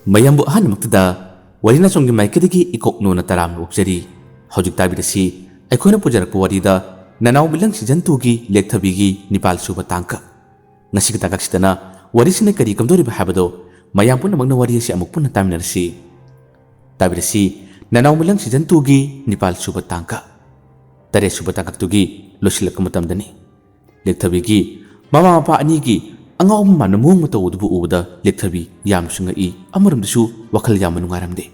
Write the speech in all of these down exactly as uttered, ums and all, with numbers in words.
ꯃꯌꯥꯝꯕꯨ ꯑꯍꯥꯟꯕꯃꯛꯇꯗ ꯋꯥꯔꯤ ꯅꯆꯣꯝꯒꯤ ꯃꯥꯏꯀꯩꯗꯒꯤ ꯏꯀꯣꯛ ꯅꯣꯟꯅ ꯇꯔꯥꯝꯅ ꯑꯣꯛꯆꯔꯤ꯫ ꯍꯧꯖꯤꯛ ꯇꯥꯕꯤꯔꯁꯤ ꯑꯩꯈꯣꯏꯅ ꯄꯨꯖꯔꯛꯄ ꯋꯥꯔꯤꯗ ꯅꯅꯥꯎ ꯃꯤꯂꯪ season twoꯒꯤ ꯂꯦꯛꯊꯕꯤꯒꯤ ꯅꯤꯄꯥꯜ ꯁꯨꯕ ꯇꯥꯡꯀꯛ꯫ ꯉꯁꯤꯒꯤ ꯇꯥꯡꯀꯛꯁꯤꯗꯅ ꯋꯥꯔꯤꯁꯤꯅ ꯀꯔꯤ ꯀꯝꯗꯧꯔꯤꯕ ꯍꯥꯏꯕꯗꯣ ꯃꯌꯥꯝ ꯄꯨꯝꯅꯃꯛꯅ ꯋꯥꯔꯤ ꯑꯁꯤ ꯑꯃꯨꯛ ꯄꯨꯟꯅ ꯇꯥꯃꯤꯟꯅꯔꯁꯤ꯫ ꯇꯥꯕꯤꯔꯁꯤ ꯅꯅꯥꯎ ꯃꯤꯂꯪ season twoꯒꯤ ꯅꯤꯄꯥꯜ ꯁꯨꯕ ꯇꯥꯡꯀꯛ꯫ ꯇꯔꯦꯠ ꯁꯨꯕ ꯇꯥꯡꯀꯛꯇꯨꯒꯤ ꯂꯣꯏꯁꯤꯜꯂꯛꯄ ꯃꯇꯝꯗꯅꯤ꯫ ꯂꯦꯛꯊꯕꯤꯒꯤ ꯃꯃꯥ ꯃꯄꯥ ꯑꯅꯤꯒꯤ ꯑꯉꯥꯎꯕ ꯃꯥꯟꯕ ꯃꯑꯣꯡ ꯃꯇꯧ ꯑꯗꯨꯕꯨ ꯎꯕꯗ ꯂꯦꯛꯊꯕꯤ ꯌꯥꯝꯅꯁꯨ ꯉꯛꯏ, ꯑꯃꯔꯣꯝꯗꯁꯨ ꯋꯥꯈꯜ ꯌꯥꯝꯅ ꯅꯨꯡꯉꯥꯏꯔꯝꯗꯦ꯫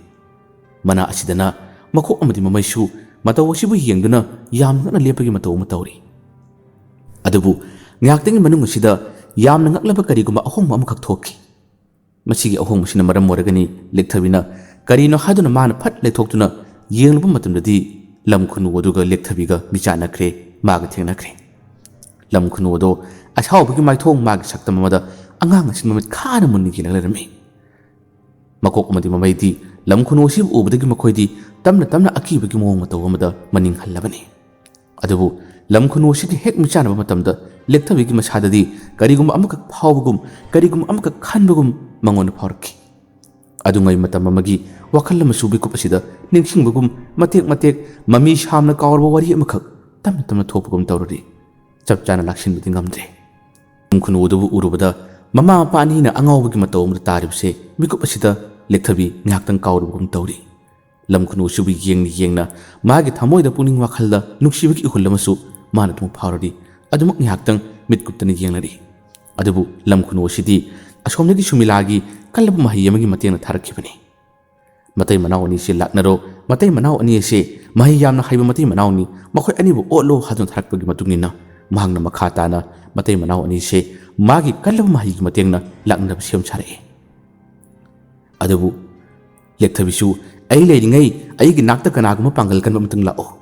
ꯃꯅꯥ ꯑꯁꯤꯗꯅ ꯃꯀꯣꯛ ꯑꯃꯗꯤ ꯃꯃꯩꯁꯨ ꯃꯇꯧ ꯑꯁꯤꯕꯨ ꯌꯦꯡꯗꯨꯅ ꯌꯥꯝꯅ ꯉꯛꯅ ꯂꯦꯞꯄꯒꯤ ꯃꯇꯧ ꯑꯃ ꯇꯧꯔꯤ꯫ ꯑꯗꯨꯕꯨ ꯉꯥꯏꯍꯥꯛꯇꯪꯒꯤ ꯃꯅꯨꯡ ꯑꯁꯤꯗ ꯌꯥꯝꯅ ꯉꯛꯂꯕ ꯀꯔꯤꯒꯨꯝꯕ ꯑꯍꯣꯡꯕ ꯑꯃꯈꯛ ꯊꯣꯛꯈꯤ꯫ ꯃꯁꯤꯒꯤ ꯑꯍꯣꯡꯕꯁꯤꯅ ꯃꯔꯝ ꯑꯣꯏꯔꯒꯅꯤ ꯂꯦꯛꯊꯕꯤꯅ ꯀꯔꯤꯅꯣ ꯍꯥꯏꯗꯨꯅ ꯃꯥꯅ ꯐꯠ ꯂꯩꯊꯣꯛꯇꯨꯅ ꯌꯦꯡꯂꯨꯕ ꯃꯇꯝꯗꯗꯤ ꯂꯝ ꯈꯨꯅꯨ ꯑꯗꯨꯒ ꯂꯦꯛꯊꯕꯤꯒ ꯃꯤꯆꯥꯟꯅꯈ꯭ꯔꯦ, ꯃꯥꯒ ꯊꯦꯡꯅꯈ꯭ꯔꯦ꯫ ꯂꯝ ꯈꯨꯅꯨ ꯑꯗꯣ ꯑꯁꯥꯎꯕꯒꯤ ꯃꯥꯏꯊꯣꯡ ꯃꯥꯒꯤ ꯁꯛꯇꯝ ꯑꯃꯗ ꯑꯉꯥꯡ ꯑꯁꯤꯅ ꯃꯃꯤꯠ ꯈꯥꯅ ꯃꯨꯟꯅ ꯌꯦꯡꯂꯒ ꯂꯩꯔꯝꯃꯤ꯫ ꯃꯀꯣꯛ ꯑꯃꯗꯤ ꯃꯃꯩꯗꯤ ꯂꯝ ꯈꯨꯅꯨ ꯑꯁꯤꯕꯨ ꯎꯕꯗꯒꯤ ꯃꯈꯣꯏꯗꯤ ꯇꯞꯅ ꯇꯞꯅ ꯑꯀꯤꯕꯒꯤ ꯃꯑꯣꯡ ꯃꯇꯧ ꯑꯃꯗ ꯃꯅꯤꯡ ꯍꯜꯂꯕꯅꯤ꯫ ꯑꯗꯨꯕꯨ ꯂꯝ ꯈꯨꯅꯨ ꯑꯁꯤꯒ ꯍꯦꯛ ꯃꯤꯆꯥꯟꯅꯕ ꯃꯇꯝꯗ ꯂꯦꯛꯊꯕꯤꯒꯤ ꯃꯁꯥꯗꯗꯤ ꯀꯔꯤꯒꯨꯝꯕ ꯑꯃꯈꯛ ꯐꯥꯎꯕꯒꯨꯝ, ꯀꯔꯤꯒꯨꯝꯕ ꯑꯃꯈꯛ ꯈꯟꯕꯒꯨꯝ ꯃꯉꯣꯟꯗ ꯐꯥꯎꯔꯛꯈꯤ꯫ ꯑꯗꯨꯉꯩ ꯃꯇꯝ ꯑꯃꯒꯤ ꯋꯥꯈꯜ ꯑꯃꯁꯨ ꯃꯤꯀꯨꯞ ꯑꯁꯤꯗ ꯅꯤꯡꯁꯤꯡꯕꯒꯨꯝ ꯃꯇꯦꯛ ꯃꯇꯦꯛ ꯃꯃꯤ ꯁꯥꯝꯅ ꯀꯥꯎꯔꯕ ꯋꯥꯔꯤ ꯑꯃꯈꯛ ꯇꯞꯅ ꯇꯞꯅ ꯊꯣꯛꯄꯒꯨꯝ ꯇꯧꯔꯔꯤ꯫ ꯆꯞ ꯆꯥꯅ ꯂꯥꯛꯁꯤꯟꯕꯗꯤ ꯉꯝꯗ꯭ꯔꯦ꯫ ꯂꯝ ꯈꯨꯅꯨ ꯑꯗꯨꯕꯨ ꯎꯔꯨꯕꯗ ꯃꯃꯥ ꯃꯄꯥ ꯑꯅꯤꯅ ꯑꯉꯥꯎꯕꯒꯤ ꯃꯇꯧ ꯑꯃꯗ ꯇꯥꯔꯤꯕꯁꯦ ꯃꯤꯀꯨꯞ ꯑꯁꯤꯗ ꯂꯦꯛꯊꯕꯤ ꯉꯥꯏꯍꯥꯛꯇꯪ ꯀꯥꯎꯔꯨꯕꯒꯨꯝ ꯇꯧꯔꯤ꯫ ꯂꯝ ꯈꯨꯅꯨ ꯑꯁꯤꯕꯨ ꯌꯦꯡꯅ ꯌꯦꯡꯅ ꯃꯥꯒꯤ ꯊꯃꯣꯏꯗ ꯄꯨꯛꯅꯤꯡ ꯋꯥꯈꯜꯗ ꯅꯨꯡꯁꯤꯕꯒꯤ ꯏꯍꯨꯜ ꯑꯃꯁꯨ ꯃꯥꯅ ꯑꯗꯨꯃꯛ ꯐꯥꯎꯔꯔꯤ꯫ ꯑꯗꯨꯃꯛ ꯉꯥꯏꯍꯥꯛꯇꯪ ꯃꯤꯠ ꯀꯨꯞꯇꯅ ꯌꯦꯡꯅꯔꯤ꯫ ꯑꯗꯨꯕꯨ ꯂꯝ ꯈꯨꯅꯨ ꯑꯁꯤꯗꯤ ꯑꯁꯣꯝꯗꯒꯤ ꯁꯨꯃꯤꯂꯥꯒꯤ ꯀꯜꯂꯕ ꯃꯍꯩ ꯑꯃꯒꯤ ꯃꯇꯦꯡꯅ ꯊꯥꯔꯛꯈꯤꯕꯅꯤ꯫ ꯃꯇꯩ ꯃꯅꯥꯎ ꯑꯅꯤꯁꯦ ꯂꯥꯛꯅꯔꯣ, ꯃꯇꯩ ꯃꯅꯥꯎ ꯑꯅꯤ ꯑꯁꯦ ꯃꯍꯩ ꯌꯥꯝꯅ ꯍꯩꯕ ꯃꯇꯩ ꯃꯅꯥꯎꯅꯤ, ꯃꯈꯣꯏ ꯑꯅꯤꯕꯨ ꯑꯣꯠꯂꯣ ꯍꯥꯏꯗꯨꯅ ꯊꯥꯔꯛꯄꯒꯤ ꯃꯇꯨꯡ ꯏꯟꯅ ꯃꯍꯥꯛꯅ ꯃꯈꯥ ꯇꯥꯅ ꯃꯇꯩ ꯃꯅꯥꯎ ꯑꯅꯤꯁꯦ ꯃꯥꯒꯤ ꯀꯜꯂꯕ ꯃꯍꯩꯒꯤ ꯃꯇꯦꯡꯅ ꯂꯥꯛꯅꯅꯕ ꯁꯦꯝ ꯁꯥꯔꯛꯏ꯫ ꯑꯗꯨꯕꯨ ꯂꯦꯛꯊꯕꯤꯁꯨ "ꯑꯩ ꯂꯩꯔꯤꯉꯩ ꯑꯩꯒꯤ ꯅꯥꯛꯇ ꯀꯅꯥꯒꯨꯝꯕ ꯄꯥꯡꯒꯜ ꯀꯟꯕ ꯑꯃꯇꯪ ꯂꯥꯛꯑꯣ꯫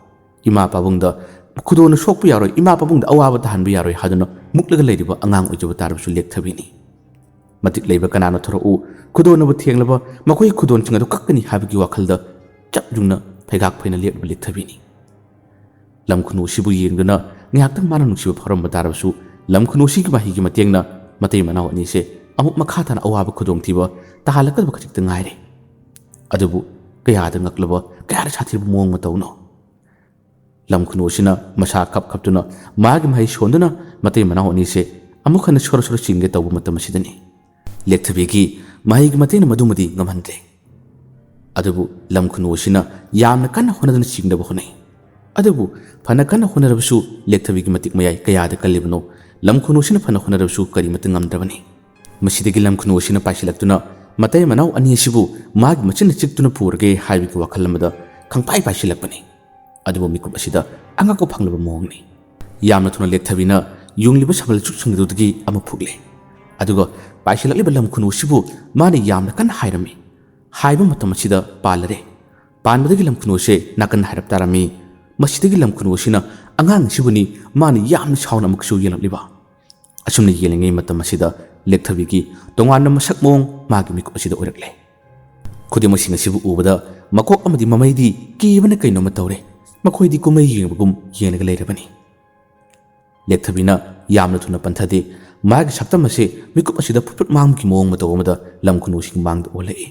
ꯏꯃꯥ ꯄꯥꯕꯨꯡꯗ ꯈꯨꯗꯣꯟꯅ ꯁꯣꯛꯄ ꯌꯥꯔꯣꯏ, ꯏꯃꯥ ꯄꯥꯕꯨꯡꯗ ꯑꯋꯥꯕ ꯇꯥꯍꯟꯕ ꯌꯥꯔꯣꯏ" ꯍꯥꯏꯗꯨꯅ ꯃꯨꯛꯂꯒ ꯂꯩꯔꯤꯕ ꯑꯉꯥꯡ ꯑꯣꯏꯖꯕ ꯇꯥꯔꯕꯁꯨ ꯂꯦꯛꯊꯕꯤꯅꯤ꯫ ꯃꯇꯤꯛ ꯂꯩꯕ ꯀꯅꯥꯅ ꯊꯣꯔꯛꯎ, ꯈꯨꯗꯣꯟꯅꯕꯨ ꯊꯦꯡꯂꯕ ꯃꯈꯣꯏꯒꯤ ꯈꯨꯗꯣꯟꯁꯤꯡ ꯑꯗꯨ ꯀꯛꯀꯅꯤ ꯍꯥꯏꯕꯒꯤ ꯋꯥꯈꯜꯗ ꯆꯞ ꯌꯨꯡꯅ ꯐꯩꯒꯥꯛ ꯐꯩꯅ ꯂꯦꯞꯂꯤꯕ ꯂꯦꯛꯊꯕꯤꯅꯤ꯫ ꯂꯝ ꯈꯨꯅꯨ ꯑꯁꯤꯕꯨ ꯌꯦꯡꯗꯨꯅ ꯉꯥꯏꯍꯥꯛꯇꯪ ꯃꯥꯅ ꯅꯨꯡꯁꯤꯕ ꯐꯥꯎꯔꯝꯕ ꯇꯥꯔꯕꯁꯨ, ꯂꯝ ꯈꯨꯅꯨ ꯑꯁꯤꯒꯤ ꯃꯍꯩꯒꯤ ꯃꯇꯦꯡꯅ ꯃꯇꯩ ꯃꯅꯥꯎ ꯑꯅꯤꯁꯦ ꯑꯃꯨꯛ ꯃꯈꯥ ꯇꯥꯅ ꯑꯋꯥꯕ ꯈꯨꯗꯣꯡꯊꯤꯕ ꯇꯥꯍꯜꯂꯛꯀꯗꯕ ꯈꯖꯤꯛꯇ ꯉꯥꯏꯔꯦ꯫ ꯑꯗꯨꯕꯨ ꯀꯌꯥꯗ ꯉꯛꯂꯕ, ꯀꯌꯥꯗ ꯁꯥꯊꯤꯔꯕ ꯃꯑꯣꯡ ꯃꯇꯧꯅꯣ! ꯂꯝ ꯈꯨꯅꯨ ꯑꯁꯤꯅ ꯃꯁꯥ ꯈꯞ ꯈꯞꯇꯨꯅ ꯃꯥꯒꯤ ꯃꯍꯩ ꯁꯣꯟꯗꯨꯅ ꯃꯇꯩ ꯃꯅꯥꯎ ꯑꯅꯤꯁꯦ ꯑꯃꯨꯛ ꯍꯟꯅ ꯁꯣꯔ ꯁꯣꯔ ꯆꯤꯡꯒꯦ ꯇꯧꯕ ꯃꯇꯝ ꯑꯁꯤꯗꯅꯤ꯫ ꯂꯦꯛꯊꯕꯤꯒꯤ ꯃꯍꯩꯒꯤ ꯃꯇꯦꯡꯅ ꯃꯗꯨꯃꯗꯤ ꯉꯝꯍꯟꯗ꯭ꯔꯦ꯫ ꯑꯗꯨꯕꯨ ꯂꯝ ꯈꯨꯅꯨ ꯑꯁꯤꯅ ꯌꯥꯝꯅ ꯀꯟꯅ ꯍꯣꯠꯅꯗꯨꯅ ꯆꯤꯡꯅꯕ ꯍꯣꯠꯅꯩ꯫ ꯑꯗꯨꯕꯨ ꯐꯅ ꯀꯟꯅ ꯍꯣꯠꯅꯔꯕꯁꯨ ꯂꯦꯛꯊꯕꯤꯒꯤ ꯃꯇꯤꯛ ꯃꯌꯥꯏ ꯀꯌꯥꯗ ꯀꯜꯂꯤꯕꯅꯣ, ꯂꯝ ꯈꯨꯅꯨ ꯑꯁꯤꯅ ꯐꯅ ꯍꯣꯠꯅꯔꯕꯁꯨ ꯀꯔꯤꯃꯠꯇ ꯉꯝꯗ꯭ꯔꯕꯅꯤ꯫ ꯃꯁꯤꯗꯒꯤ ꯂꯝ ꯈꯨꯅꯨ ꯑꯁꯤꯅ ꯄꯥꯏꯁꯤꯜꯂꯛꯇꯨꯅ ꯃꯇꯩ ꯃꯅꯥꯎ ꯑꯅꯤ ꯑꯁꯤꯕꯨ ꯃꯥꯒꯤ ꯃꯆꯤꯟꯅ ꯆꯤꯛꯇꯨꯅ ꯄꯨꯔꯒꯦ ꯍꯥꯏꯕꯒꯤ ꯋꯥꯈꯜ ꯑꯃꯗ ꯈꯪꯄꯥꯏ ꯄꯥꯏꯁꯤꯜꯂꯛꯄꯅꯤ꯫ ꯑꯗꯨꯕꯨ ꯃꯤꯀꯨꯞ ꯑꯁꯤꯗ ꯑꯉꯛꯄ ꯐꯪꯂꯕ ꯃꯑꯣꯡꯅꯤ꯫ ꯌꯥꯝꯅ ꯊꯨꯅ ꯂꯦꯛꯊꯕꯤꯅ ꯌꯨꯡꯂꯤꯕ ꯁꯝꯕꯜ ꯆꯨꯛꯁꯤꯡ ꯑꯗꯨꯗꯒꯤ ꯑꯃ ꯐꯨꯛꯂꯦ꯫ ꯑꯗꯨꯒ ꯄꯥꯏꯁꯤꯜꯂꯛꯂꯤꯕ ꯂꯝ ꯈꯨꯅꯨ ꯑꯁꯤꯕꯨ ꯃꯥꯅ ꯌꯥꯝꯅ ꯀꯟꯅ ꯍꯥꯏꯔꯝꯃꯤ꯫ ꯍꯥꯏꯕ ꯃꯇꯝ ꯑꯁꯤꯗ ꯄꯥꯜꯂꯔꯦ꯫ ꯄꯥꯟꯕꯗꯒꯤ ꯂꯝ ꯈꯨꯅꯨ ꯑꯁꯤ ꯅꯥꯀꯟ ꯍꯥꯏꯔꯞ ꯇꯥꯔꯝꯃꯤ꯫ ꯃꯁꯤꯗꯒꯤ ꯂꯝ ꯈꯨꯅꯨ ꯑꯁꯤꯅ ꯑꯉꯥꯡ ꯑꯁꯤꯕꯨꯅꯤ ꯃꯥꯅ ꯌꯥꯝꯅ ꯁꯥꯎꯅ ꯑꯃꯨꯛꯁꯨ ꯌꯦꯡꯂꯛꯂꯤꯕ꯫ ꯑꯁꯨꯝꯅ ꯌꯦꯡꯂꯤꯉꯩ ꯃꯇꯝ ꯑꯁꯤꯗ ꯂꯦꯛꯊꯕꯤꯒꯤ ꯇꯣꯉꯥꯟꯕ ꯃꯁꯛ ꯃꯑꯣꯡ ꯃꯥꯒꯤ ꯃꯤꯀꯨꯞ ꯑꯁꯤꯗ ꯑꯣꯏꯔꯛꯂꯦ꯫ ꯈꯨꯗꯤꯡꯃꯛꯁꯤꯡ ꯑꯁꯤꯕꯨ ꯎꯕꯗ ꯃꯀꯣꯛ ꯑꯃꯗꯤ ꯃꯃꯩꯗꯤ ꯀꯤꯕꯅ ꯀꯩꯅꯣꯝꯃ ꯇꯧꯔꯦ꯫ ꯃꯈꯣꯏꯗꯤ ꯀꯨꯝꯍꯩ ꯌꯦꯡꯕꯒꯨꯝ ꯌꯦꯡꯂꯒ ꯂꯩꯔꯕꯅꯤ꯫ ꯂꯦꯛꯊꯕꯤꯅ ꯌꯥꯝꯅ ꯊꯨꯅ ꯄꯟꯊꯗꯦ꯫ ꯃꯥꯒꯤ ꯁꯛꯇꯝ ꯑꯁꯤ ꯃꯤꯀꯨꯞ ꯑꯁꯤꯗ ꯐꯨꯠ ꯐꯨꯠ ꯃꯥꯡꯕꯒꯤ ꯃꯑꯣꯡ ꯃꯇꯧ ꯑꯃꯗ ꯂꯝ ꯈꯨꯅꯨꯁꯤꯒꯤ ꯃꯥꯡꯗ ꯑꯣꯜꯂꯛꯏ꯫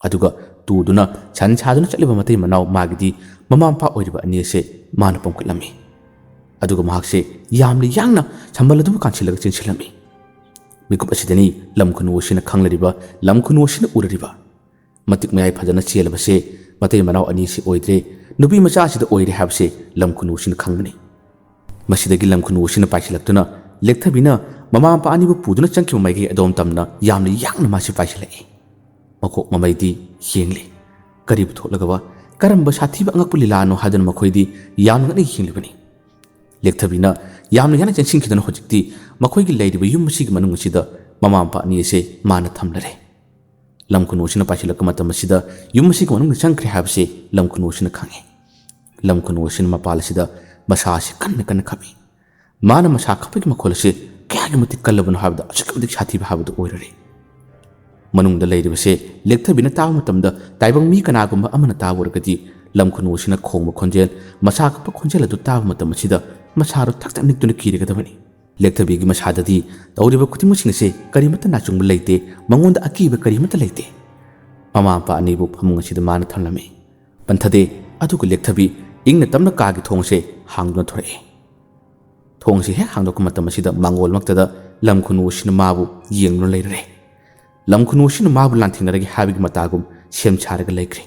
ꯑꯗꯨꯒ ꯇꯨꯗꯨꯅ ꯁꯟ ꯁꯥꯗꯨꯅ ꯆꯠꯂꯤꯕ ꯃꯇꯩ ꯃꯅꯥꯎ ꯃꯥꯒꯤꯗꯤ ꯃꯃꯥ ꯃꯄꯥ ꯑꯣꯏꯔꯤꯕ ꯑꯅꯤ ꯑꯁꯦ ꯃꯥꯅ ꯄꯣꯝꯈꯠꯂꯝꯃꯤ꯫ ꯑꯗꯨꯒ ꯃꯍꯥꯛꯁꯦ ꯌꯥꯝꯅ ꯌꯥꯡꯅ ꯁꯝꯕꯜ ꯑꯗꯨꯕꯨ ꯀꯥꯟꯁꯤꯜꯂꯒ ꯆꯦꯟꯁꯤꯜꯂꯝꯃꯤ꯫ ꯃꯤꯀꯨꯞ ꯑꯁꯤꯗꯅꯤ ꯂꯝ ꯈꯨꯅꯨ ꯑꯁꯤꯅ ꯈꯪꯂꯔꯤꯕ, ꯂꯝ ꯈꯨꯅꯨ ꯑꯁꯤꯅ ꯎꯔꯔꯤꯕ꯫ ꯃꯇꯤꯛ ꯃꯌꯥꯏ ꯐꯖꯅ ꯆꯦꯜꯂꯕꯁꯦ ꯃꯇꯩ ꯃꯅꯥꯎ ꯑꯅꯤꯁꯤ ꯑꯣꯏꯗ꯭ꯔꯦ, ꯅꯨꯄꯤ ꯃꯆꯥ ꯑꯁꯤꯗ ꯑꯣꯏꯔꯦ ꯍꯥꯏꯕꯁꯦ ꯂꯝ ꯈꯨꯅꯨ ꯑꯁꯤꯅ ꯈꯪꯕꯅꯤ꯫ ꯃꯁꯤꯗꯒꯤ ꯂꯝ ꯈꯨꯅꯨ ꯑꯁꯤꯅ ꯄꯥꯏꯁꯤꯜꯂꯛꯇꯨꯅ ꯂꯦꯛꯊꯕꯤꯅ ꯃꯃꯥ ꯃꯄꯥ ꯑꯅꯤꯕꯨ ꯄꯨꯗꯨꯅ ꯆꯪꯈꯤꯕ ꯃꯥꯏꯀꯩ ꯑꯗꯣꯝ ꯇꯝꯅ ꯌꯥꯝꯅ ꯌꯥꯡꯅ ꯃꯥꯁꯤ ꯄꯥꯏꯁꯤꯜꯂꯛꯏ꯫ ꯃꯀꯣꯛ ꯃꯃꯩꯗꯤ ꯌꯦꯡꯂꯤ꯫ ꯀꯔꯤꯕꯨ ꯊꯣꯛꯂꯒꯕ, ꯀꯔꯝꯕ ꯁꯥꯊꯤꯕ ꯑꯉꯛꯄ ꯂꯤꯂꯥꯅꯣ ꯍꯥꯏꯗꯨꯅ ꯃꯈꯣꯏꯗꯤ ꯌꯥꯝꯅ ꯉꯛꯅ ꯌꯦꯡꯂꯤꯕꯅꯤ꯫ ꯂꯦꯛꯊꯕꯤꯅ ꯌꯥꯝꯅ ꯌꯥꯡꯅ ꯆꯦꯟꯁꯤꯟꯈꯤꯗꯨꯅ ꯍꯧꯖꯤꯛꯇꯤ ꯃꯈꯣꯏꯒꯤ ꯂꯩꯔꯤꯕ ꯌꯨꯝ ꯑꯁꯤꯒꯤ ꯃꯅꯨꯡ ꯑꯁꯤꯗ ꯃꯃꯥ ꯃꯄꯥ ꯑꯅꯤ ꯑꯁꯦ ꯃꯥꯅ ꯊꯝꯂꯔꯦ꯫ ꯂꯝ ꯈꯨꯅꯨ ꯑꯁꯤꯅ ꯄꯥꯏꯁꯤꯜꯂꯛꯄ ꯃꯇꯝ ꯑꯁꯤꯗ ꯌꯨꯝ ꯑꯁꯤꯒꯤ ꯃꯅꯨꯡꯗ ꯆꯪꯈ꯭ꯔꯦ ꯍꯥꯏꯕꯁꯤ ꯂꯝ ꯈꯨꯅꯨ ꯑꯁꯤꯅ ꯈꯪꯉꯤ꯫ ꯂꯝ ꯈꯨꯅꯨ ꯑꯁꯤꯅ ꯃꯄꯥꯜ ꯑꯁꯤꯗ ꯃꯁꯥ ꯑꯁꯤ ꯀꯟꯅ ꯀꯟꯅ ꯈꯞꯄꯤ꯫ ꯃꯥꯅ ꯃꯁꯥ ꯈꯞꯄꯒꯤ ꯃꯈꯣꯜ ꯑꯁꯤ ꯀꯌꯥꯒꯤ ꯃꯇꯤꯛ ꯀꯜꯂꯕꯅꯣ ꯍꯥꯏꯕꯗ ꯑꯁꯨꯛꯀꯤ ꯃꯇꯤꯛ ꯁꯥꯊꯤꯕ ꯍꯥꯏꯕꯗꯨ ꯑꯣꯏꯔꯔꯦ꯫ ꯃꯅꯨꯡꯗ ꯂꯩꯔꯤꯕꯁꯦ ꯂꯦꯛꯊꯕꯤꯅ ꯇꯥꯕ ꯃꯇꯝꯗ ꯇꯥꯏꯕꯪ ꯃꯤ ꯀꯅꯥꯒꯨꯝꯕ ꯑꯃꯅ ꯇꯥꯕ ꯑꯣꯏꯔꯒꯗꯤ ꯂꯝ ꯈꯨꯅꯨ ꯑꯁꯤꯅ ꯈꯣꯡꯕ ꯈꯣꯟꯖꯦꯜ, ꯃꯁꯥ ꯈꯞꯄ ꯈꯣꯟꯖꯦꯜ ꯑꯗꯨ ꯇꯥꯕ ꯃꯇꯝ ꯑꯁꯤꯗ ꯃꯁꯥꯗꯨ ꯊꯛ ꯊꯛ ꯅꯤꯛꯇꯨꯅ ꯀꯤꯔꯒꯗꯕꯅꯤ꯫ ꯂꯦꯛꯊꯕꯤꯒꯤ ꯃꯁꯥꯗꯗꯤ ꯇꯧꯔꯤꯕ ꯈꯨꯗꯤꯡꯃꯛꯁꯤꯡ ꯑꯁꯦ ꯀꯔꯤꯃꯠꯇ ꯅꯥꯆꯨꯡꯕ ꯂꯩꯇꯦ, ꯃꯉꯣꯟꯗ ꯑꯀꯤꯕ ꯀꯔꯤꯃꯠꯇ ꯂꯩꯇꯦ꯫ ꯃꯃꯥ ꯃꯄꯥ ꯑꯅꯤꯕꯨ ꯐꯃꯨꯡ ꯑꯁꯤꯗ ꯃꯥꯅ ꯊꯝꯂꯝꯃꯤ꯫ ꯄꯟꯊꯗꯦ꯫ ꯑꯗꯨꯒ ꯂꯦꯛꯊꯕꯤ ꯏꯪꯅ ꯇꯞꯅ ꯀꯥꯒꯤ ꯊꯣꯡ ꯑꯁꯦ ꯍꯥꯡꯗꯨꯅ ꯊꯣꯔꯛꯏ꯫ ꯊꯣꯡ ꯑꯁꯤ ꯍꯦꯛ ꯍꯥꯡꯗꯣꯛꯄ ꯃꯇꯝ ꯑꯁꯤꯗ ꯃꯥꯡꯒꯣꯜ ꯃꯛꯇꯗ ꯂꯝ ꯈꯨꯅꯨ ꯑꯁꯤꯅ ꯃꯥꯕꯨ ꯌꯦꯡꯗꯨꯅ ꯂꯩꯔꯔꯦ꯫ ꯂꯝ ꯈꯨꯅꯨ ꯑꯁꯤꯅ ꯃꯥꯕꯨ ꯂꯥꯟꯊꯦꯡꯅꯔꯒꯦ ꯍꯥꯏꯕꯒꯤ ꯃꯇꯥꯒꯨꯝ ꯁꯦꯝ ꯁꯥꯔꯒ ꯂꯩꯈ꯭ꯔꯦ꯫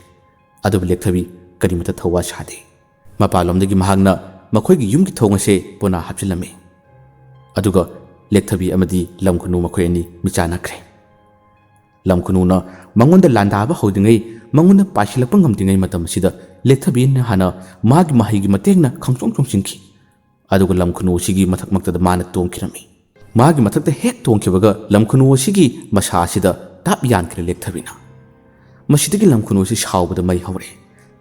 ꯑꯗꯨꯕꯨ ꯂꯦꯛꯊꯕꯤ ꯀꯔꯤꯃꯠꯇ ꯊꯧꯋꯥ ꯁꯥꯗꯦ꯫ ꯃꯄꯥꯟꯂꯣꯝꯗꯒꯤ ꯃꯍꯥꯛꯅ ꯃꯈꯣꯏꯒꯤ ꯌꯨꯝꯒꯤ ꯊꯣꯡ ꯑꯁꯦ ꯄꯣꯅꯥ ꯍꯥꯞꯆꯤꯜꯂꯝꯃꯤ꯫ ꯑꯗꯨꯒ ꯂꯦꯛꯊꯕꯤ ꯑꯃꯗꯤ ꯂꯝ ꯈꯨꯅꯨ ꯃꯈꯣꯏ ꯑꯅꯤ ꯃꯤꯆꯥꯟꯅꯈ꯭ꯔꯦ꯫ ꯂꯝ ꯈꯨꯅꯨꯅ ꯃꯉꯣꯟꯗ ꯂꯥꯟꯗꯥꯕ ꯍꯧꯗ꯭ꯔꯤꯉꯩ, ꯃꯉꯣꯟꯗ ꯄꯥꯏꯁꯤꯜꯂꯛꯄ ꯉꯝꯗ꯭ꯔꯤꯉꯩ ꯃꯇꯝ ꯑꯁꯤꯗ ꯂꯦꯛꯊꯕꯤꯅ ꯍꯥꯟꯅ ꯃꯥꯒꯤ ꯃꯍꯩꯒꯤ ꯃꯇꯦꯡꯅ ꯈꯪꯆꯣꯡ ꯆꯣꯡꯁꯤꯟꯈꯤ꯫ ꯑꯗꯨꯒ ꯂꯝ ꯈꯨꯅꯨ ꯑꯁꯤꯒꯤ ꯃꯊꯛ ꯃꯛꯇꯗ ꯃꯥꯅ ꯇꯣꯡꯈꯤꯔꯝꯃꯤ꯫ ꯃꯥꯒꯤ ꯃꯊꯛꯇ ꯍꯦꯛ ꯇꯣꯡꯈꯤꯕꯒ ꯂꯝ ꯈꯨꯅꯨ ꯑꯁꯤꯒꯤ ꯃꯁꯥ ꯑꯁꯤꯗ ꯇꯥꯞ ꯌꯥꯟꯈ꯭ꯔꯦ ꯂꯦꯛꯊꯕꯤꯅ꯫ ꯃꯁꯤꯗꯒꯤ ꯂꯝ ꯈꯨꯅꯨ ꯑꯁꯤ ꯁꯥꯎꯕꯗ ꯃꯩ ꯍꯧꯔꯦ꯫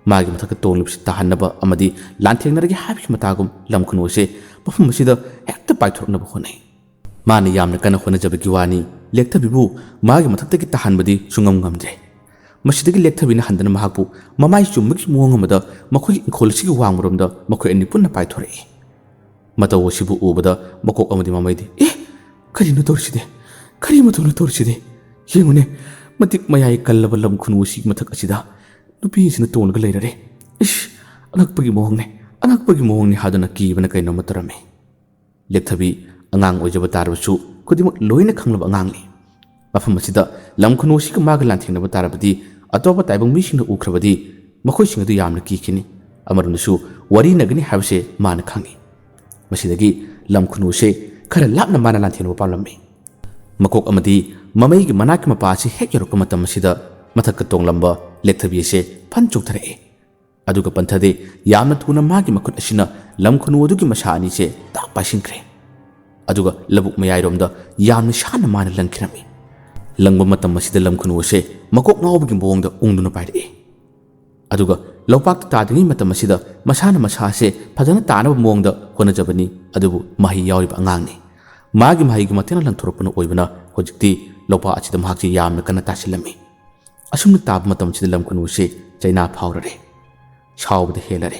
ꯃꯥꯒꯤ ꯃꯊꯛꯇ ꯇꯣꯡꯂꯤꯕꯁꯤ ꯇꯥꯍꯟꯅꯕ ꯑꯃꯗꯤ ꯂꯥꯟꯊꯦꯡꯅꯔꯒꯦ ꯍꯥꯏꯕꯒꯤ ꯃꯇꯥꯒꯨꯝ ꯂꯝ ꯈꯨꯅꯨ ꯑꯁꯤ ꯃꯐꯝ ꯑꯁꯤꯗ ꯍꯦꯛꯇ ꯄꯥꯏꯊꯣꯔꯛꯅꯕ ꯍꯣꯠꯅꯩ꯫ ꯃꯥꯅ ꯌꯥꯝꯅ ꯀꯟꯅ ꯍꯣꯠꯅꯖꯕꯒꯤ ꯋꯥꯅꯤ, ꯂꯦꯛꯊꯕꯤꯕꯨ ꯃꯥꯒꯤ ꯃꯊꯛꯇꯒꯤ ꯇꯥꯍꯟꯕꯗꯤ ꯁꯨꯡꯉꯝ ꯉꯝꯗ꯭ꯔꯦ꯫ ꯃꯁꯤꯗꯒꯤ ꯂꯦꯛꯊꯕꯤꯅ ꯍꯟꯗꯅ ꯃꯍꯥꯛꯄꯨ ꯃꯃꯥꯏ ꯆꯨꯝꯕꯒꯤ ꯃꯑꯣꯡ ꯑꯃꯗ ꯃꯈꯣꯏꯒꯤ ꯏꯪꯈꯣꯜ ꯑꯁꯤꯒꯤ ꯋꯥꯡꯃꯔꯣꯝꯗ ꯃꯈꯣꯏ ꯑꯅꯤ ꯄꯨꯟꯅ ꯄꯥꯏꯊꯣꯔꯛꯏ꯫ ꯃꯇꯧ ꯑꯁꯤꯕꯨ ꯎꯕꯗ ꯃꯀꯣꯛ ꯑꯃꯗꯤ ꯃꯃꯩꯗꯤ, "ꯑꯦ, ꯀꯔꯤꯅꯣ ꯇꯧꯔꯤꯁꯤꯗꯤ? ꯀꯔꯤ ꯃꯇꯧꯅꯣ ꯇꯧꯔꯤꯁꯤꯗꯤ? ꯌꯦꯡꯉꯨꯅꯦ, ꯃꯇꯤꯛ ꯃꯌꯥꯏ ꯀꯜꯂꯕ ꯂꯝ ꯈꯨꯅꯨ ꯑꯁꯤꯒꯤ ꯃꯊꯛ ꯑꯁꯤꯗ ꯅꯨꯄꯤ ꯑꯁꯤꯅ ꯇꯣꯡꯂꯒ ꯂꯩꯔꯔꯦ꯫ ꯏꯁ, ꯑꯉꯛꯄꯒꯤ ꯃꯑꯣꯡꯅꯦ, ꯑꯉꯛꯄꯒꯤ ꯃꯑꯣꯡꯅꯦ" ꯍꯥꯏꯗꯨꯅ ꯀꯤꯕꯅ ꯀꯩꯅꯣꯝꯃ ꯇꯧꯔꯝꯃꯤ꯫ ꯂꯦꯛꯊꯕꯤ ꯑꯉꯥꯡ ꯑꯣꯏꯖꯕ ꯇꯥꯔꯕꯁꯨ ꯈꯨꯗꯤꯡꯃꯛ ꯂꯣꯏꯅ ꯈꯪꯂꯕ ꯑꯉꯥꯡꯅꯤ꯫ ꯃꯐꯝ ꯑꯁꯤꯗ ꯂꯝ ꯈꯨꯅꯨ ꯑꯁꯤꯒ ꯃꯥꯒ ꯂꯥꯟꯊꯦꯡꯅꯕ ꯇꯥꯔꯕꯗꯤ ꯑꯇꯣꯞꯄ ꯇꯥꯏꯕꯪ ꯃꯤꯁꯤꯡꯅ ꯎꯈ꯭ꯔꯕꯗꯤ ꯃꯈꯣꯏꯁꯤꯡ ꯑꯗꯨ ꯌꯥꯝꯅ ꯀꯤꯈꯤꯅꯤ꯫ ꯑꯃꯔꯣꯝꯗꯁꯨ ꯋꯥꯔꯤꯅꯒꯅꯤ ꯍꯥꯏꯕꯁꯦ ꯃꯥꯅ ꯈꯪꯏ꯫ ꯃꯁꯤꯗꯒꯤ ꯂꯝ ꯈꯨꯅꯨꯁꯦ ꯈꯔ ꯂꯥꯞꯅ ꯃꯥꯅ ꯂꯥꯟꯊꯦꯡꯅꯕ ꯄꯥꯝꯂꯝꯃꯤ꯫ ꯃꯀꯣꯛ ꯑꯃꯗꯤ ꯃꯃꯩꯒꯤ ꯃꯅꯥꯛꯀꯤ ꯃꯄꯥ ꯑꯁꯤ ꯍꯦꯛ ꯌꯧꯔꯛꯄ ꯃꯇꯝ ꯑꯁꯤꯗ ꯃꯊꯛꯇ ꯇꯣꯡꯂꯝꯕ ꯂꯦꯛꯊꯕꯤ ꯑꯁꯦ ꯐꯟ ꯆꯣꯡꯊꯔꯛꯏ꯫ ꯑꯗꯨꯒ ꯄꯟꯊꯗꯦ ꯌꯥꯝꯅ ꯊꯨꯅ ꯃꯥꯒꯤ ꯃꯈꯨꯠ ꯑꯁꯤꯅ ꯂꯝ ꯈꯨꯅꯨ ꯑꯗꯨꯒꯤ ꯃꯁꯥ ꯑꯅꯤꯁꯦ ꯇꯥꯛ ꯄꯥꯏꯁꯤꯟꯈ꯭ꯔꯦ꯫ ꯑꯗꯨꯒ ꯂꯧꯕꯨꯛ ꯃꯌꯥꯏꯔꯣꯝꯗ ꯌꯥꯝꯅ ꯁꯥꯟꯅ ꯃꯥꯅ ꯂꯪꯈꯤꯔꯝꯃꯤ꯫ ꯂꯪꯕ ꯃꯇꯝ ꯑꯁꯤꯗ ꯂꯝ ꯈꯨꯅꯨ ꯑꯁꯦ ꯃꯀꯣꯛ ꯉꯥꯎꯕꯒꯤ ꯃꯑꯣꯡꯗ ꯎꯪꯗꯨꯅ ꯄꯥꯏꯔꯛꯏ꯫ ꯑꯗꯨꯒ ꯂꯧꯄꯥꯛꯇ ꯇꯥꯗ꯭ꯔꯤꯉꯩ ꯃꯇꯝ ꯑꯁꯤꯗ ꯃꯁꯥꯅ ꯃꯁꯥꯁꯦ ꯐꯖꯅ ꯇꯥꯅꯕ ꯃꯑꯣꯡꯗ ꯍꯣꯠꯅꯖꯕꯅꯤ, ꯑꯗꯨꯕꯨ ꯃꯍꯩ ꯌꯥꯎꯔꯤꯕ ꯑꯉꯥꯡꯅꯤ꯫ ꯃꯥꯒꯤ ꯃꯍꯩꯒꯤ ꯃꯇꯦꯡꯅ ꯂꯪꯊꯣꯔꯛꯄꯅ ꯑꯣꯏꯕꯅ ꯍꯧꯖꯤꯛꯇꯤ ꯂꯧꯄꯥꯛ ꯑꯁꯤꯗ ꯃꯍꯥꯛꯁꯦ ꯌꯥꯝꯅ ꯀꯟꯅ ꯇꯥꯁꯤꯜꯂꯝꯃꯤ꯫ ꯑꯁꯨꯝꯅ ꯇꯥꯕ ꯃꯇꯝꯁꯤꯗ ꯂꯝ ꯈꯨꯅꯨꯁꯦ ꯆꯩꯅꯥ ꯐꯥꯎꯔꯔꯦ, ꯁꯥꯎꯕꯗ ꯍꯦꯜꯂꯔꯦ꯫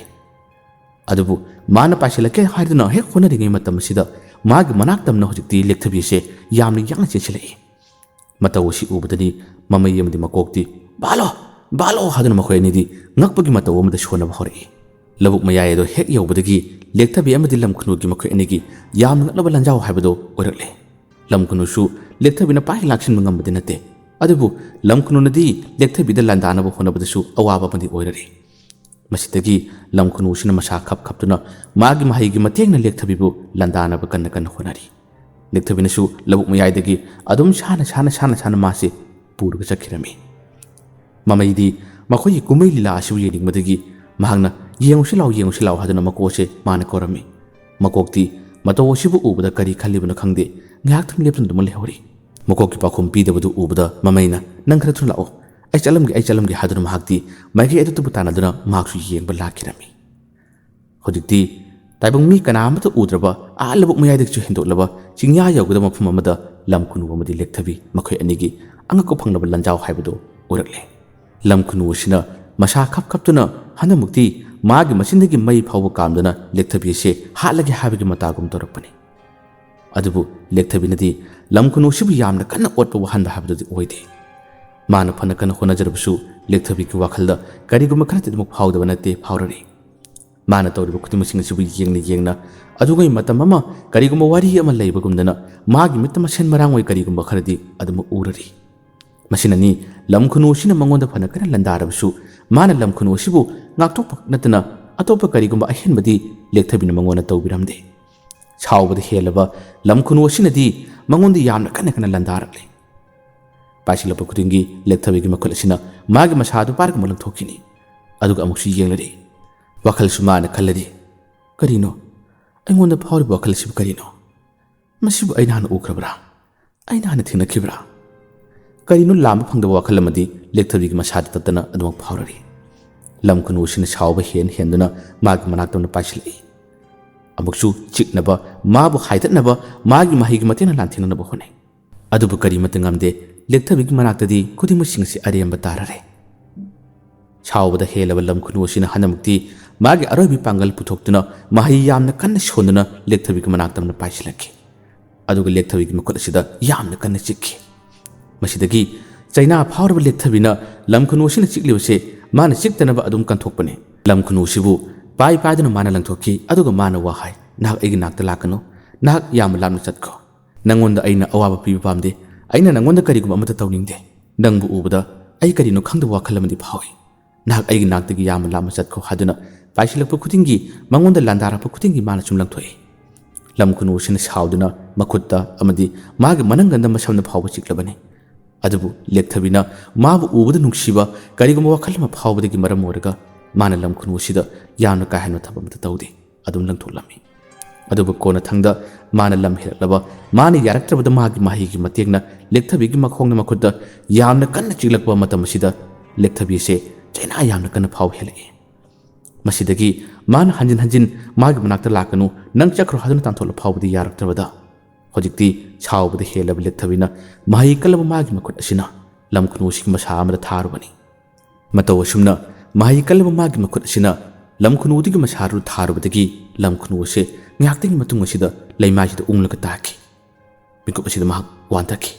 ꯑꯗꯨꯕꯨ ꯃꯥꯅ ꯄꯥꯏꯁꯤꯜꯂꯛꯀꯦ ꯍꯥꯏꯗꯨꯅ ꯍꯦꯛ ꯍꯣꯠꯅꯔꯤꯉꯩ ꯃꯇꯝ ꯑꯁꯤꯗ ꯃꯥꯒꯤ ꯃꯅꯥꯛ ꯇꯝꯅ ꯍꯧꯖꯤꯛꯇꯤ ꯂꯦꯛꯊꯕꯤꯁꯦ ꯌꯥꯝꯅ ꯌꯥꯡꯅ ꯆꯦꯟꯁꯤꯜꯂꯛꯏ꯫ ꯃꯇꯧ ꯑꯁꯤ ꯎꯕꯗꯗꯤ ꯃꯃꯩ ꯑꯃꯗꯤ ꯃꯀꯣꯛꯇꯤ "ꯕꯥꯂꯣ! ꯕꯥꯂꯣ!" ꯍꯥꯏꯗꯨꯅ ꯃꯈꯣꯏ ꯑꯅꯤꯗꯤ ꯉꯛꯄꯒꯤ ꯃꯇꯧ ꯑꯃꯗ ꯁꯣꯟꯅꯕ ꯍꯧꯔꯛꯏ꯫ ꯂꯧꯕꯨꯛ ꯃꯌꯥꯏ ꯑꯗꯨ ꯍꯦꯛ ꯌꯧꯕꯗꯒꯤ ꯂꯦꯛꯊꯕꯤ ꯑꯃꯗꯤ ꯂꯝꯈꯨꯅꯨꯒꯤ ꯃꯈꯣꯏ ꯑꯅꯤꯒꯤ ꯌꯥꯝꯅ ꯉꯛꯂꯕ ꯂꯥꯟꯖꯥꯎ ꯍꯥꯏꯕꯗꯨ ꯑꯣꯏꯔꯛꯂꯦ꯫ ꯂꯝꯈꯨꯅꯨꯁꯨ ꯂꯦꯛꯊꯕꯤꯅ ꯄꯥꯏ ꯂꯥꯛꯁꯤꯟꯕ ꯉꯝꯕꯗꯤ ꯅꯠꯇꯦ, ꯑꯗꯨꯕꯨ ꯂꯝꯈꯨꯅꯨꯅꯗꯤ ꯂꯦꯛꯊꯕꯤꯗ ꯂꯥꯟꯗꯥꯅꯕ ꯍꯣꯠꯅꯕꯗꯁꯨ ꯑꯋꯥꯕ ꯑꯃꯗꯤ ꯑꯣꯏꯔꯔꯤ꯫ ꯃꯁꯤꯗꯒꯤ ꯂꯝꯈꯨꯅꯨꯁꯤꯅ ꯃꯁꯥ ꯈꯞ ꯈꯞꯇꯨꯅ ꯃꯥꯒꯤ ꯃꯍꯩꯒꯤ ꯃꯇꯦꯡꯅ ꯂꯦꯛꯊꯕꯤꯕꯨ ꯂꯥꯟꯗꯥꯅꯕ ꯀꯟꯅ ꯀꯟꯅ ꯍꯣꯠꯅꯔꯤ꯫ ꯂꯦꯛꯊꯕꯤꯅꯁꯨ ꯂꯧꯕꯨꯛ ꯃꯌꯥꯏꯗꯒꯤ ꯑꯗꯨꯝ ꯁꯥꯟꯅ ꯁꯥꯟꯅ ꯁꯥꯟꯅ ꯁꯥꯟꯅ ꯃꯥꯁꯤ ꯄꯨꯔꯒ ꯆꯠꯈꯤꯔꯝꯃꯤ꯫ ꯃꯃꯩꯗꯤ ꯃꯈꯣꯏꯒꯤ ꯀꯨꯝꯍꯩ ꯂꯤꯂꯥ ꯑꯁꯤꯕꯨ ꯌꯦꯡꯅꯤꯡꯕꯗꯒꯤ ꯃꯍꯥꯛꯅ "ꯌꯦꯡꯉꯨꯁꯤ ꯂꯥꯎ, ꯌꯦꯡꯉꯨꯁꯤ ꯂꯥꯎ" ꯍꯥꯏꯗꯨꯅ ꯃꯀꯣꯛ ꯑꯁꯦ ꯃꯥꯅ ꯀꯧꯔꯝꯃꯤ꯫ ꯃꯀꯣꯛꯇꯤ ꯃꯇꯧ ꯑꯁꯤꯕꯨ ꯎꯕꯗ ꯀꯔꯤ ꯈꯜꯂꯤꯕꯅꯣ ꯈꯪꯗꯦ, ꯉꯥꯏꯍꯥꯛꯇꯪ ꯂꯦꯞꯇꯨꯅ ꯑꯗꯨꯃꯛ ꯂꯩꯍꯧꯔꯤ꯫ ꯃꯀꯣꯛꯀꯤ ꯄꯥꯎꯈꯨꯝ ꯄꯤꯗꯕꯗꯨ ꯎꯕꯗ ꯃꯃꯩꯅ "ꯅꯪ ꯈꯔ ꯊꯨꯅ ꯂꯥꯛꯑꯣ, ꯑꯩ ꯆꯠꯂꯝꯒꯦ, ꯑꯩ ꯆꯠꯂꯝꯒꯦ" ꯍꯥꯏꯗꯨꯅ ꯃꯍꯥꯛꯇꯤ ꯃꯥꯏꯀꯩ ꯑꯇꯣꯞꯄ ꯇꯥꯟꯅꯗꯨꯅ ꯃꯍꯥꯛꯁꯨ ꯌꯦꯡꯕ ꯂꯥꯛꯈꯤꯔꯝꯃꯤ꯫ ꯍꯧꯖꯤꯛꯇꯤ ꯇꯥꯏꯕꯪ ꯃꯤ ꯀꯅꯥ ꯑꯃꯠꯇ ꯎꯗ꯭ꯔꯕ ꯑꯥ ꯂꯧꯕꯨꯛ ꯃꯌꯥꯏꯗꯒꯤꯁꯨ ꯍꯦꯟꯗꯣꯛꯂꯕ ꯆꯤꯡꯌꯥ ꯌꯧꯒꯗꯕ ꯃꯐꯝ ꯑꯃꯗ ꯂꯝ ꯈꯨꯅꯨ ꯑꯃꯗꯤ ꯂꯦꯛꯊꯕꯤ ꯃꯈꯣꯏ ꯑꯅꯤꯒꯤ ꯑꯉꯛꯄ ꯐꯪꯂꯕ ꯂꯥꯟꯖꯥꯎ ꯍꯥꯏꯕꯗꯨ ꯑꯣꯏꯔꯛꯂꯦ꯫ ꯂꯝ ꯈꯨꯅꯨ ꯑꯁꯤꯅ ꯃꯁꯥ ꯈꯞ ꯈꯞꯇꯨꯅ ꯍꯟꯗꯛꯃꯨꯛꯇꯤ ꯃꯥꯒꯤ ꯃꯆꯤꯟꯗꯒꯤ ꯃꯩ ꯐꯥꯎꯕ ꯀꯥꯝꯗꯨꯅ ꯂꯦꯛꯊꯕꯤ ꯑꯁꯤ ꯍꯥꯠꯂꯒꯦ ꯍꯥꯏꯕꯒꯤ ꯃꯇꯥꯒꯨꯝ ꯇꯧꯔꯛꯄꯅꯤ꯫ ꯑꯗꯨꯕꯨ ꯂꯦꯛꯊꯕꯤꯅꯗꯤ ꯂꯝ ꯈꯨꯅꯨ ꯑꯁꯤꯕꯨ ꯌꯥꯝꯅ ꯀꯟꯅ ꯑꯣꯠꯄ ꯋꯥꯍꯟꯕ ꯍꯥꯏꯕꯗꯨꯗꯤ ꯑꯣꯏꯗꯦ꯫ ꯃꯥꯅ ꯐꯅ ꯀꯟꯅ ꯍꯣꯠꯅꯖꯔꯕꯁꯨ ꯂꯦꯛꯊꯕꯤꯒꯤ ꯋꯥꯈꯜꯗ ꯀꯔꯤꯒꯨꯝꯕ ꯈꯔꯗꯤ ꯑꯗꯨꯃꯛ ꯐꯥꯎꯗꯕ ꯅꯠꯇꯦ, ꯐꯥꯎꯔꯔꯤ꯫ ꯃꯥꯅ ꯇꯧꯔꯤꯕ ꯈꯨꯗꯤꯡꯃꯛꯁꯤꯡ ꯑꯁꯤꯕꯨ ꯌꯦꯡꯅ ꯌꯦꯡꯅ ꯑꯗꯨꯒꯤ ꯃꯇꯝ ꯑꯃ ꯀꯔꯤꯒꯨꯝꯕ ꯋꯥꯔꯤ ꯑꯃ ꯂꯩꯕꯒꯨꯝꯗꯅ ꯃꯥꯒꯤ ꯃꯤꯠꯇ ꯃꯁꯦꯟ ꯃꯔꯥꯡ ꯑꯣꯏ ꯀꯔꯤꯒꯨꯝꯕ ꯈꯔꯗꯤ ꯑꯗꯨꯃꯛ ꯎꯔꯔꯤ꯫ ꯃꯁꯤꯅꯅꯤ ꯂꯝ ꯈꯨꯅꯨ ꯑꯁꯤꯅ ꯃꯉꯣꯟꯗ ꯐꯅ ꯀꯟꯅ ꯂꯥꯟꯗꯥꯔꯕꯁꯨ ꯃꯥꯅ ꯂꯝ ꯈꯨꯅꯨ ꯑꯁꯤꯕꯨ ꯉꯥꯛꯊꯣꯛꯄ ꯅꯠꯇꯅ ꯑꯇꯣꯞꯄ ꯀꯔꯤꯒꯨꯝꯕ ꯑꯍꯦꯟꯕꯗꯤ ꯂꯦꯛꯊꯕꯤꯅ ꯃꯉꯣꯟꯗ ꯇꯧꯕꯤꯔꯝꯗꯦ꯫ ꯁꯥꯎꯕꯗ ꯍꯦꯜꯂꯕ ꯂꯝ ꯈꯨꯅꯨ ꯑꯁꯤꯅꯗꯤ ꯃꯉꯣꯟꯗ ꯌꯥꯝꯅ ꯀꯟꯅ ꯀꯟꯅ ꯂꯥꯟꯗꯥꯔꯛꯂꯦ꯫ ꯄꯥꯏꯁꯤꯜꯂꯛꯄ ꯈꯨꯗꯤꯡꯒꯤ ꯂꯦꯛꯊꯕꯤꯒꯤ ꯃꯈꯨꯠ ꯑꯁꯤꯅ ꯃꯥꯒꯤ ꯃꯁꯥꯗꯨ ꯄꯥꯏꯔꯒ ꯑꯃꯨꯛ ꯂꯪꯊꯣꯛꯈꯤꯅꯤ꯫ ꯑꯗꯨꯒ ꯑꯃꯨꯛꯁꯨ ꯌꯦꯡꯂꯔꯤ꯫ ꯋꯥꯈꯜꯁꯨ ꯃꯥꯅ ꯈꯜꯂꯔꯤ, "ꯀꯔꯤꯅꯣ? ꯑꯩꯉꯣꯟꯗ ꯐꯥꯎꯔꯤꯕ ꯋꯥꯈꯜ ꯑꯁꯤꯕꯨ ꯀꯔꯤꯅꯣ? ꯃꯁꯤꯕꯨ ꯑꯩꯅ ꯍꯥꯟꯅ ꯎꯈ꯭ꯔꯕ꯭ꯔꯥ? ꯑꯩꯅ ꯍꯥꯟꯅ ꯊꯦꯡꯅꯈꯤꯕ꯭ꯔꯥ?" ꯀꯔꯤꯅꯣ ꯂꯥꯝꯕ ꯐꯪꯗꯕ ꯋꯥꯈꯜ ꯑꯃꯗꯤ ꯂꯦꯛꯊꯕꯤꯒꯤ ꯃꯁꯥꯗ ꯇꯠꯇꯅ ꯑꯗꯨꯃꯛ ꯐꯥꯎꯔꯔꯤ꯫ ꯂꯝ ꯈꯨꯅꯨ ꯑꯁꯤꯅ ꯁꯥꯎꯕ ꯍꯦꯟ ꯍꯦꯟꯗꯨꯅ ꯃꯥꯒꯤ ꯃꯅꯥꯛꯇ ꯑꯃꯨꯛ ꯄꯥꯏꯁꯤꯜꯂꯛꯏ꯫ ꯑꯃꯨꯛꯁꯨ ꯆꯤꯛꯅꯕ, ꯃꯥꯕꯨ ꯍꯥꯏꯗꯠꯅꯕ, ꯃꯥꯒꯤ ꯃꯍꯩꯒꯤ ꯃꯇꯦꯡꯅ ꯂꯥꯟꯊꯦꯡꯅꯅꯕ ꯍꯣꯠꯅꯩ꯫ ꯑꯗꯨꯕꯨ ꯀꯔꯤꯃꯠꯇ ꯉꯝꯗꯦ꯫ ꯂꯦꯛꯊꯕꯤꯒꯤ ꯃꯅꯥꯛꯇꯗꯤ ꯈꯨꯗꯤꯡꯃꯛꯁꯤꯡ ꯑꯁꯤ ꯑꯔꯦꯝꯕ ꯇꯥꯔꯔꯦ꯫ ꯁꯥꯎꯕꯗ ꯍꯦꯜꯂꯕ ꯂꯝ ꯈꯨꯅꯨ ꯑꯁꯤꯅ ꯍꯟꯗꯛꯃꯛꯇꯤ ꯃꯥꯒꯤ ꯑꯔꯣꯏꯕ ꯄꯥꯡꯒꯜ ꯄꯨꯊꯣꯛꯇꯨꯅ ꯃꯍꯩ ꯌꯥꯝꯅ ꯀꯟꯅ ꯁꯣꯟꯗꯨꯅ ꯂꯦꯛꯊꯕꯤꯒꯤ ꯃꯅꯥꯛꯇ ꯑꯃꯅ ꯄꯥꯏꯁꯤꯜꯂꯛꯈꯤ꯫ ꯑꯗꯨꯒ ꯂꯦꯛꯊꯕꯤꯒꯤ ꯃꯈꯨꯠ ꯑꯁꯤꯗ ꯌꯥꯝꯅ ꯀꯟꯅ ꯆꯤꯛꯈꯤ꯫ ꯃꯁꯤꯗꯒꯤ ꯆꯩꯅꯥ ꯐꯥꯎꯔꯕ ꯂꯦꯛꯊꯕꯤꯅ ꯂꯝ ꯈꯨꯅꯨ ꯑꯁꯤꯅ ꯆꯤꯛꯂꯤꯕꯁꯦ ꯃꯥꯅ ꯆꯤꯛꯇꯅꯕ ꯑꯗꯨꯝ ꯀꯟꯊꯣꯛꯄꯅꯤ꯫ ꯂꯝ ꯈꯨꯅꯨ ꯑꯁꯤꯕꯨ ꯄꯥꯏ ꯄꯥꯏꯗꯨꯅ ꯃꯥꯅ ꯂꯪꯊꯣꯛꯈꯤ꯫ ꯑꯗꯨꯒ ꯃꯥꯅ ꯋꯥ ꯍꯥꯏ, "ꯅꯍꯥꯛ ꯑꯩꯒꯤ ꯅꯥꯛꯇ ꯂꯥꯛꯀꯅꯨ꯫ ꯅꯍꯥꯛ ꯌꯥꯝꯅ ꯂꯥꯞꯅ ꯆꯠꯈꯣ꯫ ꯅꯪꯉꯣꯟꯗ ꯑꯩꯅ ꯑꯋꯥꯕ ꯄꯤꯕ ꯄꯥꯝꯗꯦ꯫ ꯑꯩꯅ ꯅꯪꯉꯣꯟꯗ ꯀꯔꯤꯒꯨꯝꯕ ꯑꯃꯠꯇ ꯇꯧꯅꯤꯡꯗꯦ꯫ ꯅꯪꯕꯨ ꯎꯕꯗ ꯑꯩ ꯀꯔꯤꯅꯣ ꯈꯪꯗꯕ ꯋꯥꯈꯜ ꯑꯃꯗꯤ ꯐꯥꯎꯏ꯫ ꯅꯍꯥꯛ ꯑꯩꯒꯤ ꯅꯥꯛꯇꯒꯤ ꯌꯥꯝꯅ ꯂꯥꯞꯅ ꯆꯠꯈꯣ" ꯍꯥꯏꯗꯨꯅ ꯄꯥꯏꯁꯤꯜꯂꯛꯄ ꯈꯨꯗꯤꯡꯒꯤ, ꯃꯉꯣꯟꯗ ꯂꯥꯟꯗꯥꯔꯛꯄ ꯈꯨꯗꯤꯡꯒꯤ ꯃꯥꯅ ꯁꯨꯝ ꯂꯪꯊꯣꯛꯏ꯫ ꯂꯝ ꯈꯨꯅꯨ ꯑꯁꯤꯅ ꯁꯥꯎꯗꯨꯅ ꯃꯈꯨꯠꯇ ꯑꯃꯗꯤ ꯃꯥꯒꯤ ꯃꯅꯪꯒꯟꯗ ꯃꯁꯝꯅ ꯐꯥꯎꯕ ꯆꯤꯛꯂꯕꯅꯤ꯫ ꯑꯗꯨꯕꯨ ꯂꯦꯛꯊꯕꯤꯅ ꯃꯥꯕꯨ ꯎꯕꯗ ꯅꯨꯡꯁꯤꯕ ꯀꯔꯤꯒꯨꯝꯕ ꯋꯥꯈꯜ ꯑꯃ ꯐꯥꯎꯕꯗꯒꯤ ꯃꯔꯝ ꯑꯣꯏꯔꯒ ꯃꯥꯅ ꯂꯝ ꯈꯨꯅꯨ ꯑꯁꯤꯗ ꯌꯥꯝꯅ ꯀꯥ ꯍꯦꯟꯕ ꯊꯕꯛ ꯑꯃꯠꯇ ꯇꯧꯗꯦ꯫ ꯑꯗꯨꯝ ꯂꯪꯊꯣꯛꯂꯝꯃꯤ꯫ ꯑꯗꯨꯕꯨ ꯀꯣꯟꯅꯊꯪꯗ ꯃꯥꯅ ꯂꯝ ꯍꯦꯜꯂꯛꯂꯕ, ꯃꯥꯅ ꯌꯥꯔꯛꯇ꯭ꯔꯕꯗ ꯃꯥꯒꯤ ꯃꯍꯩꯒꯤ ꯃꯇꯦꯡꯅ ꯂꯦꯛꯊꯕꯤꯒꯤ ꯃꯈꯣꯡꯗ ꯃꯈꯨꯠꯇ ꯌꯥꯝꯅ ꯀꯟꯅ ꯆꯤꯛꯂꯛꯄ ꯃꯇꯝ ꯑꯁꯤꯗ ꯂꯦꯛꯊꯕꯤꯁꯦ ꯆꯩꯅꯥ ꯌꯥꯝꯅ ꯀꯟꯅ ꯐꯥꯎ ꯍꯦꯜꯂꯛꯏ꯫ ꯃꯁꯤꯗꯒꯤ ꯃꯥꯅ ꯍꯟꯖꯤꯟ ꯍꯟꯖꯤꯟ ꯃꯥꯒꯤ ꯃꯅꯥꯛꯇ ꯂꯥꯛꯀꯅꯨ, ꯅꯪ ꯆꯠꯈ꯭ꯔꯣ ꯍꯥꯏꯗꯨꯅ ꯇꯥꯟꯊꯣꯛꯂ ꯐꯥꯎꯕꯗꯤ ꯌꯥꯔꯛꯇ꯭ꯔꯕꯗ, ꯍꯧꯖꯤꯛꯇꯤ ꯁꯥꯎꯕꯗ ꯍꯦꯜꯂꯕ ꯂꯦꯛꯊꯕꯤꯅ ꯃꯍꯩ ꯀꯜꯂꯕ ꯃꯥꯒꯤ ꯃꯈꯨꯠ ꯑꯁꯤꯅ ꯂꯝ ꯈꯨꯅꯨ ꯑꯁꯤꯒꯤ ꯃꯁꯥ ꯑꯃꯗ ꯊꯥꯔꯨꯕꯅꯤ꯫ ꯃꯇꯧ ꯑꯁꯨꯝꯅ ꯃꯍꯩ ꯀꯜꯂꯕ ꯃꯥꯒꯤ ꯃꯈꯨꯠ ꯑꯁꯤꯅ ꯂꯝ ꯈꯨꯅꯨꯗꯨꯒꯤ ꯃꯁꯥꯗꯨ ꯊꯥꯔꯨꯕꯗꯒꯤ ꯂꯝ ꯈꯨꯅꯨ ꯑꯁꯤ ꯉꯥꯏꯍꯥꯛꯇꯒꯤ ꯃꯇꯨꯡ ꯑꯁꯤꯗ ꯂꯩꯃꯥꯏꯁꯤꯗ ꯎꯪꯂꯒ ꯇꯥꯈꯤ꯫ ꯃꯤꯀꯨꯞ ꯑꯁꯤꯗ ꯃꯍꯥꯛ ꯋꯥꯟꯊꯈꯤ꯫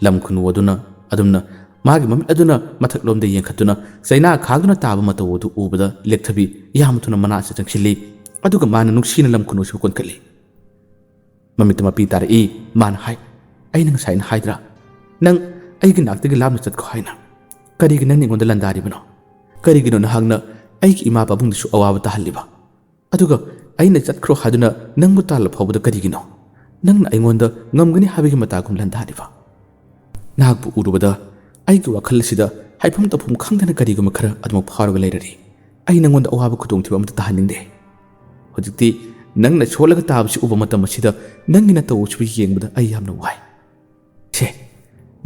ꯂꯝ ꯈꯨꯅꯨ ꯑꯗꯨꯅ ꯑꯗꯨꯝꯅ ꯃꯥꯒꯤ ꯃꯃꯤꯠ ꯑꯗꯨꯅ ꯃꯊꯛꯂꯣꯝꯗ ꯌꯦꯡꯈꯠꯇꯨꯅ ꯆꯩꯅꯥ ꯈꯥꯡꯗꯨꯅ ꯇꯥꯕ ꯃꯇꯧ ꯑꯗꯨ ꯎꯕꯗ ꯂꯦꯛꯊꯕꯤ ꯌꯥꯝ ꯊꯨꯅ ꯃꯅꯥ ꯑꯁꯤꯗ ꯆꯪꯁꯤꯜꯂꯤ꯫ ꯑꯗꯨꯒ ꯃꯥꯅ ꯅꯨꯡꯁꯤꯅ ꯂꯝ ꯈꯨꯅꯨ ꯑꯁꯤꯕꯨ ꯀꯣꯟꯈꯠꯂꯤ꯫ ꯃꯃꯤꯠꯇ ꯃꯄꯤ ꯇꯥꯔꯛꯏ꯫ ꯃꯥꯅ ꯍꯥꯏ, "ꯑꯩꯅ ꯉꯁꯥꯏꯅ ꯍꯥꯏꯗ꯭ꯔꯥ, ꯅꯪ ꯑꯩꯒꯤ ꯅꯥꯛꯇꯒꯤ ꯂꯥꯞꯅ ꯆꯠꯈꯣ ꯍꯥꯏꯅ? ꯀꯔꯤꯒꯤ ꯅꯪꯅ ꯑꯩꯉꯣꯟꯗ ꯂꯥꯟꯗꯥꯔꯤꯕꯅꯣ? ꯀꯔꯤꯒꯤꯅꯣ ꯅꯍꯥꯛꯅ ꯑꯩꯒꯤ ꯏꯃꯥ ꯄꯥꯕꯨꯡꯗꯁꯨ ꯑꯋꯥꯕ ꯇꯥꯍꯜꯂꯤꯕ? ꯑꯗꯨꯒ ꯑꯩꯅ ꯆꯠꯈ꯭ꯔꯣ ꯍꯥꯏꯗꯨꯅ ꯅꯪꯕꯨ ꯇꯥꯜꯂ ꯐꯥꯎꯕꯗ ꯀꯔꯤꯒꯤꯅꯣ? ꯅꯪꯅ ꯑꯩꯉꯣꯟꯗ ꯉꯝꯒꯅꯤ ꯍꯥꯏꯕꯒꯤ ꯃꯇꯥꯒꯨꯝ ꯂꯥꯟꯗꯥꯔꯤꯕ? ꯅꯍꯥꯛꯄꯨ ꯎꯔꯨꯕꯗ ꯑꯩꯒꯤ ꯋꯥꯈꯜ ꯑꯁꯤꯗ ꯍꯥꯏꯐꯝ ꯇꯧꯐꯝ ꯈꯪꯗꯅ ꯀꯔꯤꯒꯨꯝꯕ ꯈꯔ ꯑꯗꯨꯃꯛ ꯐꯥꯎꯔꯒ ꯂꯩꯔꯔꯤ꯫ ꯑꯩ ꯅꯪꯉꯣꯟꯗ ꯑꯋꯥꯕ ꯈꯨꯗꯣꯡꯊꯤꯕ ꯑꯃꯠꯇ ꯇꯥꯍꯟꯅꯤꯡꯗꯦ꯫ ꯍꯧꯖꯤꯛꯇꯤ ꯅꯪꯅ ꯁꯣꯠꯂꯒ ꯇꯥꯕꯁꯤ ꯎꯕ ꯃꯇꯝ ꯑꯁꯤꯗ ꯅꯪꯒꯤ ꯅꯇꯧ ꯑꯁꯤꯕꯨ ꯌꯦꯡꯕꯗ ꯑꯩ ꯌꯥꯝꯅ ꯋꯥꯏ꯫ ꯁꯦ,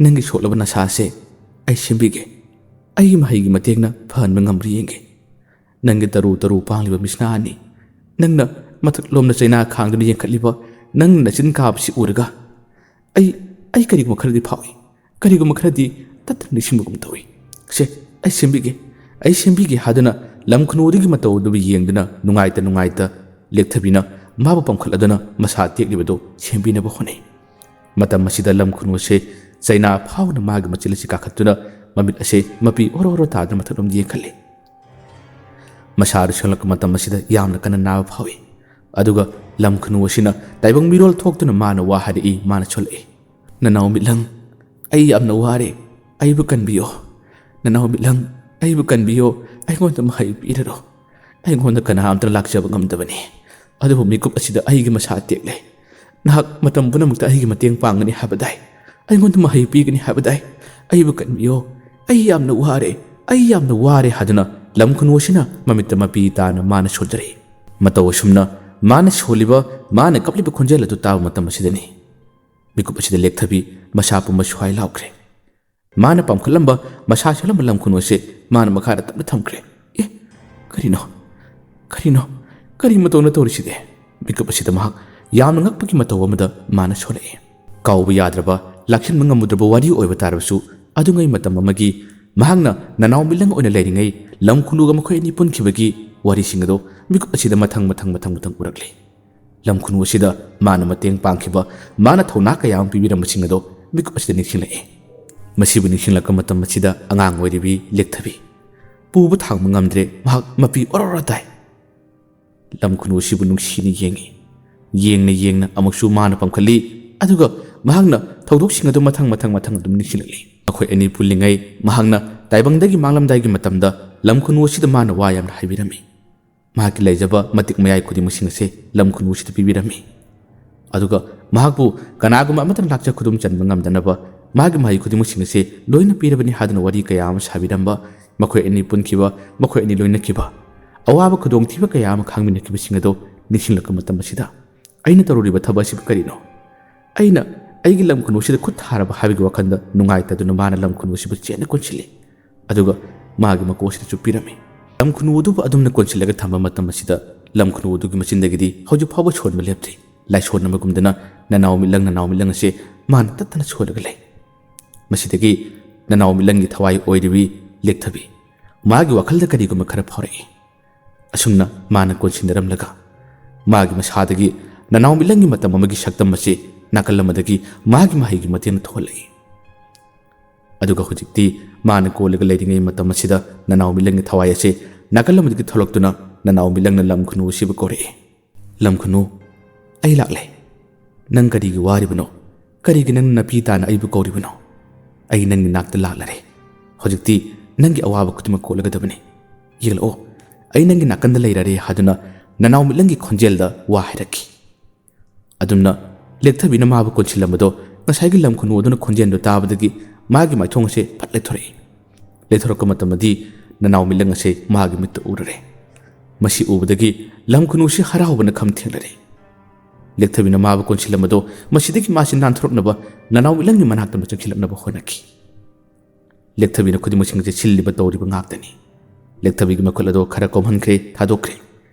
ꯅꯪꯒꯤ ꯁꯣꯛꯂꯕ ꯅꯁꯥ ꯑꯁꯦ ꯑꯩ ꯁꯦꯝꯕꯤꯒꯦ꯫ ꯑꯩꯒꯤ ꯃꯍꯩꯒꯤ ꯃꯇꯦꯡꯅ ꯐꯍꯟꯕ ꯉꯝꯕ꯭ꯔꯥ ꯌꯦꯡꯒꯦ꯫ ꯅꯪꯒꯤ ꯇꯔꯨ ꯇꯔꯨ ꯄꯥꯡꯂꯤꯕ ꯃꯤꯠꯁꯅꯥ ꯑꯅꯤ, ꯅꯪꯅ ꯃꯊꯛꯂꯣꯝꯗ ꯆꯩꯅꯥ ꯈꯥꯡꯗꯨꯅ ꯌꯦꯡꯈꯠꯂꯤꯕ ꯅꯪꯅ ꯅꯆꯤꯟ ꯀꯥꯕꯁꯤ ꯎꯔꯒ ꯑꯩ, ꯑꯩ ꯀꯔꯤꯒꯨꯝꯕ ꯈꯔꯗꯤ ꯐꯥꯎꯏ, ꯀꯔꯤꯒꯨꯝꯕ ꯈꯔꯗꯤ ꯇꯠꯇꯅ ꯅꯤꯡꯁꯤꯡꯕꯒꯨꯝ ꯇꯧꯏ꯫ ꯁꯦ, ꯑꯩ ꯁꯦꯝꯕꯤꯒꯦ, ꯑꯩ ꯁꯦꯝꯕꯤꯒꯦ" ꯍꯥꯏꯗꯨꯅ ꯂꯝ ꯈꯨꯅꯨ ꯑꯗꯨꯒꯤ ꯃꯇꯧ ꯑꯗꯨꯕꯨ ꯌꯦꯡꯗꯨꯅ ꯅꯨꯡꯉꯥꯏꯇ ꯅꯨꯡꯉꯥꯏꯇ ꯂꯦꯛꯊꯕꯤꯅ ꯃꯥꯕꯨ ꯄꯝꯈꯠꯂꯗꯨꯅ ꯃꯁꯥ ꯇꯦꯛꯂꯤꯕꯗꯨ ꯁꯦꯝꯕꯤꯅꯕ ꯍꯣꯠꯅꯩ꯫ ꯃꯇꯝ ꯑꯁꯤꯗ ꯂꯝ ꯈꯨꯅꯨ ꯑꯁꯤ ꯆꯩꯅꯥ ꯐꯥꯎꯅ ꯃꯥꯒꯤ ꯃꯆꯤꯜ ꯑꯁꯤ ꯀꯥꯈꯠꯇꯨꯅ ꯃꯃꯤꯠ ꯑꯁꯤ ꯃꯄꯤ ꯑꯣꯔꯣ ꯑꯣꯔꯣ ꯇꯥꯗꯨꯅ ꯃꯊꯛꯂꯣꯝꯗ ꯌꯦꯡꯈꯠꯂꯤ꯫ ꯃꯁꯥ ꯑꯗꯨ ꯁꯣꯛꯂꯛꯄ ꯃꯇꯝ ꯑꯁꯤꯗ ꯌꯥꯝꯅ ꯀꯟꯅ ꯅꯥꯕ ꯐꯥꯎꯏ꯫ ꯑꯗꯨꯒ ꯂꯝ ꯈꯨꯅꯨ ꯑꯁꯤꯅ ꯇꯥꯏꯕꯪ ꯃꯤꯔꯣꯜ ꯊꯣꯛꯇꯨꯅ ꯃꯥꯅ ꯋꯥ ꯍꯥꯏꯔꯛꯏ꯫ ꯃꯥꯅ ꯁꯣꯜꯂꯛꯏ, "ꯅꯅꯥꯎ ꯃꯤꯠꯂꯪ, ꯑꯩ ꯌꯥꯝꯅ ꯋꯥꯔꯦ, ꯑꯩꯕꯨ ꯀꯟꯕꯤꯌꯣ꯫ ꯅꯅꯥꯎ ꯃꯤꯠꯂꯪ, ꯑꯩꯕꯨ ꯀꯟꯕꯤꯌꯣ, ꯑꯩꯉꯣꯟꯗ ꯃꯍꯩ ꯄꯤꯔꯔꯣ꯫ ꯑꯩꯉꯣꯟꯗ ꯀꯅꯥ ꯑꯃꯇ ꯂꯥꯛꯆꯕ ꯉꯝꯗꯕꯅꯤ꯫ ꯑꯗꯨꯕꯨ ꯃꯤꯀꯨꯞ ꯑꯁꯤꯗ ꯑꯩꯒꯤ ꯃꯁꯥ ꯇꯦꯛꯂꯦ꯫ ꯅꯍꯥꯛ ꯃꯇꯝ ꯄꯨꯝꯅꯃꯛꯇ ꯑꯩꯒꯤ ꯃꯇꯦꯡ ꯄꯥꯡꯒꯅꯤ ꯍꯥꯏꯕꯗꯥꯏ? ꯑꯩꯉꯣꯟꯗ ꯃꯍꯩ ꯄꯤꯒꯅꯤ ꯍꯥꯏꯕꯗꯥꯏ? ꯑꯩꯕꯨ ꯀꯟꯕꯤꯌꯣ꯫ ꯑꯩ ꯌꯥꯝꯅ ꯋꯥꯔꯦ꯫ ꯑꯩ ꯌꯥꯝꯅ ꯋꯥꯔꯦ" ꯍꯥꯏꯗꯨꯅ ꯂꯝ ꯈꯨꯅꯨ ꯑꯁꯤꯅ ꯃꯃꯤꯠꯇ ꯃꯄꯤ ꯇꯥꯅ ꯃꯥꯅ ꯁꯣꯟꯖꯔꯛꯏ꯫ ꯃꯇꯧ ꯑꯁꯨꯝꯅ ꯃꯥꯅ ꯁꯣꯜꯂꯤꯕ, ꯃꯥꯅ ꯀꯞꯂꯤꯕ ꯈꯣꯟꯖꯦꯜ ꯑꯗꯨ ꯇꯥꯕ ꯃꯇꯝ ꯑꯁꯤꯗꯅꯤ ꯃꯤꯀꯨꯞ ꯑꯁꯤꯗ ꯂꯦꯛꯊꯕꯤ ꯃꯁꯥ ꯄꯨꯝꯕ ꯁ꯭ꯋꯥꯏ ꯂꯥꯎꯈ꯭ꯔꯦ꯫ ꯃꯥꯅ ꯄꯝꯈꯠꯂꯝꯕ, ꯃꯁꯥ ꯁꯣꯜꯂꯝꯕ ꯂꯝ ꯈꯨꯅꯨ ꯑꯁꯤ ꯃꯥꯅ ꯃꯈꯥꯗ ꯇꯞꯅ ꯊꯝꯈ꯭ꯔꯦ꯫ "ꯑꯦ, ꯀꯔꯤꯅꯣ? ꯀꯔꯤꯅꯣ? ꯀꯔꯤ ꯃꯇꯧꯅ ꯇꯧꯔꯤꯁꯤꯗꯤ?" ꯃꯤꯀꯨꯞ ꯑꯁꯤꯗ ꯃꯍꯥꯛ ꯌꯥꯝꯅ ꯉꯛꯄꯒꯤ ꯃꯇꯧ ꯑꯃꯗ ꯃꯥꯅ ꯁꯣꯜꯂꯛꯏ꯫ ꯀꯥꯎꯕ ꯌꯥꯗ꯭ꯔꯕ, ꯂꯥꯛꯁꯤꯟꯕ ꯉꯝꯃꯨꯗ꯭ꯔꯕ ꯋꯥꯔꯤ ꯑꯣꯏꯕ ꯇꯥꯔꯕꯁꯨ, ꯑꯗꯨꯉꯩ ꯃꯇꯝ ꯑꯃꯒꯤ ꯃꯍꯥꯛꯅ ꯅꯅꯥꯎ ꯃꯤꯠꯂꯪ ꯑꯣꯏꯅ ꯂꯩꯔꯤꯉꯩ ꯂꯝ ꯈꯨꯅꯨꯒ ꯃꯈꯣꯏ ꯑꯅꯤ ꯄꯨꯟꯈꯤꯕꯒꯤ ꯋꯥꯔꯤꯁꯤꯡ ꯑꯗꯨ ꯃꯤꯀꯨꯞ ꯑꯁꯤꯗ ꯃꯊꯪ ꯃꯊꯪ ꯃꯊꯪ ꯃꯊꯪ ꯎꯔꯛꯂꯤ꯫ ꯂꯝ ꯈꯨꯅꯨ ꯑꯁꯤꯗ ꯃꯥꯅ ꯃꯇꯦꯡ ꯄꯥꯡꯈꯤꯕ, ꯃꯥꯅ ꯊꯧꯅꯥ ꯀꯌꯥ ꯑꯃ ꯄꯤꯕꯤꯔꯝꯕꯁꯤꯡ ꯑꯗꯣ ꯃꯤꯀꯨꯞ ꯑꯁꯤꯗ ꯅꯤꯡꯁꯤꯡꯂꯛꯏ꯫ ꯃꯁꯤꯕꯨ ꯅꯤꯡꯁꯤꯡꯂꯛꯄ ꯃꯇꯝ ꯑꯁꯤꯗ ꯑꯉꯥꯡ ꯑꯣꯏꯔꯤꯕꯤ ꯂꯦꯛꯊꯕꯤ ꯄꯨꯕ ꯊꯥꯡꯕ ꯉꯝꯗ꯭ꯔꯦ꯫ ꯃꯍꯥꯛ ꯃꯄꯤ ꯑꯣꯔꯣꯔꯣ ꯇꯥꯏ꯫ ꯂꯝ ꯈꯨꯅꯨ ꯑꯁꯤꯕꯨ ꯅꯨꯡꯁꯤꯅ ꯌꯦꯡꯉꯤ꯫ ꯌꯦꯡꯅ ꯌꯦꯡꯅ ꯑꯃꯨꯛꯁꯨ ꯃꯥꯅ ꯄꯝꯈꯠꯂꯤ꯫ ꯑꯗꯨꯒ ꯃꯍꯥꯛꯅ ꯊꯧꯗꯣꯛꯁꯤꯡ ꯑꯗꯨ ꯃꯊꯪ ꯃꯊꯪ ꯃꯊꯪ ꯑꯗꯨꯝ ꯅꯤꯡꯁꯤꯡꯂꯛꯂꯤ꯫ ꯃꯈꯣꯏ ꯑꯅꯤ ꯄꯨꯜꯂꯤꯉꯩ ꯃꯍꯥꯛꯅ ꯇꯥꯏꯕꯪꯗꯒꯤ ꯃꯥꯡꯂꯝꯗꯥꯏꯒꯤ ꯃꯇꯝꯗ ꯂꯝ ꯈꯨꯅꯨ ꯑꯁꯤꯗ ꯃꯥꯅ ꯋꯥ ꯌꯥꯝꯅ ꯍꯥꯏꯕꯤꯔꯝꯃꯤ꯫ ꯃꯍꯥꯛꯀꯤ ꯂꯩꯖꯕ ꯃꯇꯤꯛ ꯃꯌꯥꯏ ꯈꯨꯗꯤꯡꯃꯛꯁꯤꯡ ꯑꯁꯤ ꯂꯝ ꯈꯨꯅꯨ ꯑꯁꯤꯗ ꯄꯤꯕꯤꯔꯝꯃꯤ꯫ ꯑꯗꯨꯒ ꯃꯍꯥꯛꯄꯨ ꯀꯅꯥꯒꯨꯝꯕ ꯑꯃꯠꯇꯅ ꯂꯥꯛꯆ ꯈꯨꯗꯨꯝ ꯆꯟꯕ ꯉꯝꯗꯅꯕ ꯃꯥꯒꯤ ꯃꯍꯩ ꯈꯨꯗꯤꯡꯃꯛꯁꯤꯡ ꯑꯁꯤ ꯂꯣꯏꯅ ꯄꯤꯔꯕꯅꯤ ꯍꯥꯏꯗꯨꯅ ꯋꯥꯔꯤ ꯀꯌꯥ ꯑꯃ ꯁꯥꯕꯤꯔꯝꯕ, ꯃꯈꯣꯏ ꯑꯅꯤ ꯄꯨꯟꯈꯤꯕ, ꯃꯈꯣꯏ ꯑꯅꯤ ꯂꯣꯏꯅꯈꯤꯕ, ꯑꯋꯥꯕ ꯈꯨꯗꯣꯡꯊꯤꯕ ꯀꯌꯥ ꯑꯃ ꯈꯥꯡꯃꯤꯟꯅꯈꯤꯕꯁꯤꯡ ꯑꯗꯨ ꯅꯤꯡꯁꯤꯡꯂꯛꯄ ꯃꯇꯝ ꯑꯁꯤꯗ, "ꯑꯩꯅ ꯇꯧꯔꯨꯔꯤꯕ ꯊꯕꯛ ꯑꯁꯤꯕꯨ ꯀꯔꯤꯅꯣ? ꯑꯩꯅ ꯑꯩꯒꯤ ꯂꯝ ꯈꯨꯅꯨꯁꯤꯗ ꯈꯨꯠ ꯊꯥꯔꯕ" ꯍꯥꯏꯕꯒꯤ ꯋꯥꯈꯜꯗ ꯅꯨꯡꯉꯥꯏꯇꯗꯨꯅ ꯃꯥꯅ ꯂꯝ ꯈꯨꯅꯨꯁꯤꯕꯨ ꯆꯦꯠꯅ ꯀꯣꯟꯁꯤꯜꯂꯤ꯫ ꯑꯗꯨꯒ ꯃꯥꯒꯤ ꯃꯀꯣꯛꯁꯤꯗ ꯆꯨꯞꯄꯤꯔꯝꯃꯤ꯫ ꯂꯝ ꯈꯨꯅꯨ ꯑꯗꯨꯕꯨ ꯑꯗꯨꯝꯅ ꯀꯣꯟꯁꯤꯜꯂꯒ ꯊꯝꯕ ꯃꯇꯝ ꯑꯁꯤꯗ ꯂꯝ ꯈꯨꯅꯨ ꯑꯗꯨꯒꯤ ꯃꯆꯤꯟꯗꯒꯤꯗꯤ ꯍꯧꯖꯤꯛ ꯐꯥꯎꯕ ꯁꯣꯟꯕ ꯂꯦꯞꯇ꯭ꯔꯤ꯫ ꯂꯥꯏꯁꯣꯟ ꯑꯃꯒꯨꯝꯗꯅ ꯅꯅꯥꯎ ꯃꯤꯠꯂꯪ, ꯅꯅꯥꯎ ꯃꯤꯠꯂꯪ ꯑꯁꯤ ꯃꯥꯅ ꯇꯠꯇꯅ ꯁꯣꯜꯂꯒ ꯂꯩ꯫ ꯃꯁꯤꯗꯒꯤ ꯅꯅꯥꯎ ꯃꯤꯠꯂꯪꯒꯤ ꯊꯋꯥꯏ ꯑꯣꯏꯔꯤꯕꯤ ꯂꯦꯛꯊꯕꯤ ꯃꯥꯒꯤ ꯋꯥꯈꯜꯗ ꯀꯔꯤꯒꯨꯝꯕ ꯈꯔ ꯐꯥꯎꯔꯛꯏ꯫ ꯑꯁꯨꯝꯅ ꯃꯥꯅ ꯀꯣꯟꯁꯤꯟꯅꯔꯝꯂꯒ ꯃꯥꯒꯤ ꯃꯁꯥꯗꯒꯤ ꯅꯅꯥꯎ ꯃꯤꯠꯂꯪꯒꯤ ꯃꯇꯝ ꯑꯃꯒꯤ ꯁꯛꯇꯝ ꯑꯁꯤ ꯅꯥꯀꯜ ꯑꯃꯗꯒꯤ ꯃꯥꯒꯤ ꯃꯍꯩꯒꯤ ꯃꯇꯦꯡꯅ ꯊꯣꯛꯍꯜꯂꯛꯏ꯫ ꯑꯗꯨꯒ ꯍꯧꯖꯤꯛꯇꯤ ꯃꯥꯅ ꯀꯣꯜꯂꯒ ꯂꯩꯔꯤꯉꯩ ꯃꯇꯝ ꯑꯁꯤꯗ ꯅꯅꯥꯎ ꯃꯤꯠꯂꯪꯒꯤ ꯊꯋꯥꯏ ꯑꯁꯤ ꯅꯥꯀꯜ ꯑꯃꯗꯒꯤ ꯊꯣꯛꯂꯛꯇꯨꯅ ꯅꯅꯥꯎ ꯃꯤꯠꯂꯪꯅ ꯂꯝ ꯈꯨꯅꯨ ꯑꯁꯤꯕꯨ ꯀꯧꯔꯛꯏ꯫ "ꯂꯝ ꯈꯨꯅꯨ, ꯑꯩ ꯂꯥꯛꯂꯦ꯫ ꯅꯪ ꯀꯔꯤꯒꯤ ꯋꯥꯔꯤꯕꯅꯣ? ꯀꯔꯤꯒꯤ ꯅꯪ ꯅꯄꯤ ꯇꯥꯅ ꯑꯩꯕꯨ ꯀꯧꯔꯤꯕꯅꯣ? ꯑꯩ ꯅꯪꯒꯤ ꯅꯥꯛꯇ ꯂꯥꯛꯂꯔꯦ꯫ ꯍꯧꯖꯤꯛꯇꯤ ꯅꯪꯒꯤ ꯑꯋꯥꯕ ꯈꯨꯗꯤꯡꯃꯛ ꯀꯣꯛꯂꯒꯗꯕꯅꯤ꯫ ꯌꯦꯡꯂꯛꯑꯣ, ꯑꯩ ꯅꯪꯒꯤ ꯅꯥꯀꯟꯗ ꯂꯩꯔꯔꯦ" ꯍꯥꯏꯗꯨꯅ ꯅꯅꯥꯎ ꯃꯤꯠꯂꯪꯒꯤ ꯈꯣꯟꯖꯦꯜꯗ ꯋꯥ ꯍꯥꯏꯔꯛꯈꯤ꯫ ꯑꯗꯨꯝꯅ ꯂꯦꯛꯊꯕꯤꯅ ꯃꯥꯕꯨ ꯀꯣꯟꯁꯤꯜꯂꯝꯕꯗꯣ ꯉꯁꯥꯏꯒꯤ ꯂꯝ ꯈꯨꯅꯨ ꯑꯗꯨꯅ ꯈꯣꯟꯖꯦꯜꯗꯨ ꯇꯥꯕꯗꯒꯤ ꯃꯥꯒꯤ ꯃꯥꯏꯊꯣꯡ ꯑꯁꯦ ꯐꯠ ꯂꯦꯛꯊꯣꯔꯛꯏ꯫ ꯂꯦꯛꯊꯣꯔꯛꯄ ꯃꯇꯝꯗꯗꯤ ꯅꯅꯥꯎ ꯃꯤꯠꯂꯪ ꯑꯁꯦ ꯃꯥꯒꯤ ꯃꯤꯠꯇ ꯎꯔꯔꯦ꯫ ꯃꯁꯤ ꯎꯕꯗꯒꯤ ꯂꯝ ꯈꯨꯅꯨꯁꯤ ꯍꯔꯥꯎꯕꯅ ꯈꯝ ꯊꯦꯡꯅꯔꯦ꯫ ꯂꯦꯛꯊꯕꯤꯅ ꯃꯥꯕꯨ ꯀꯣꯟꯁꯤꯜꯂꯝꯕꯗꯣ ꯃꯁꯤꯗꯒꯤ ꯃꯥꯁꯤ ꯅꯥꯟꯊꯣꯔꯛꯅꯕ ꯅꯅꯥꯎ ꯃꯤꯠꯂꯪꯒꯤ ꯃꯅꯥꯛꯇ ꯆꯪꯁꯤꯜꯂꯛꯅꯕ ꯍꯣꯠꯅꯈꯤ꯫ ꯂꯦꯛꯊꯕꯤꯅ ꯈꯨꯗꯤꯡꯃꯛꯁꯤꯡ ꯑꯁꯤ ꯁꯤꯜꯂꯤꯕ ꯇꯧꯔꯤꯕ ꯉꯥꯛꯇꯅꯤ꯫ ꯂꯦꯛꯊꯕꯤꯒꯤ ꯃꯈꯨꯠ ꯑꯗꯣ ꯈꯔ ꯀꯣꯝꯍꯟꯈ꯭ꯔꯦ, ꯊꯥꯗꯣꯛꯈ꯭ꯔꯦ꯫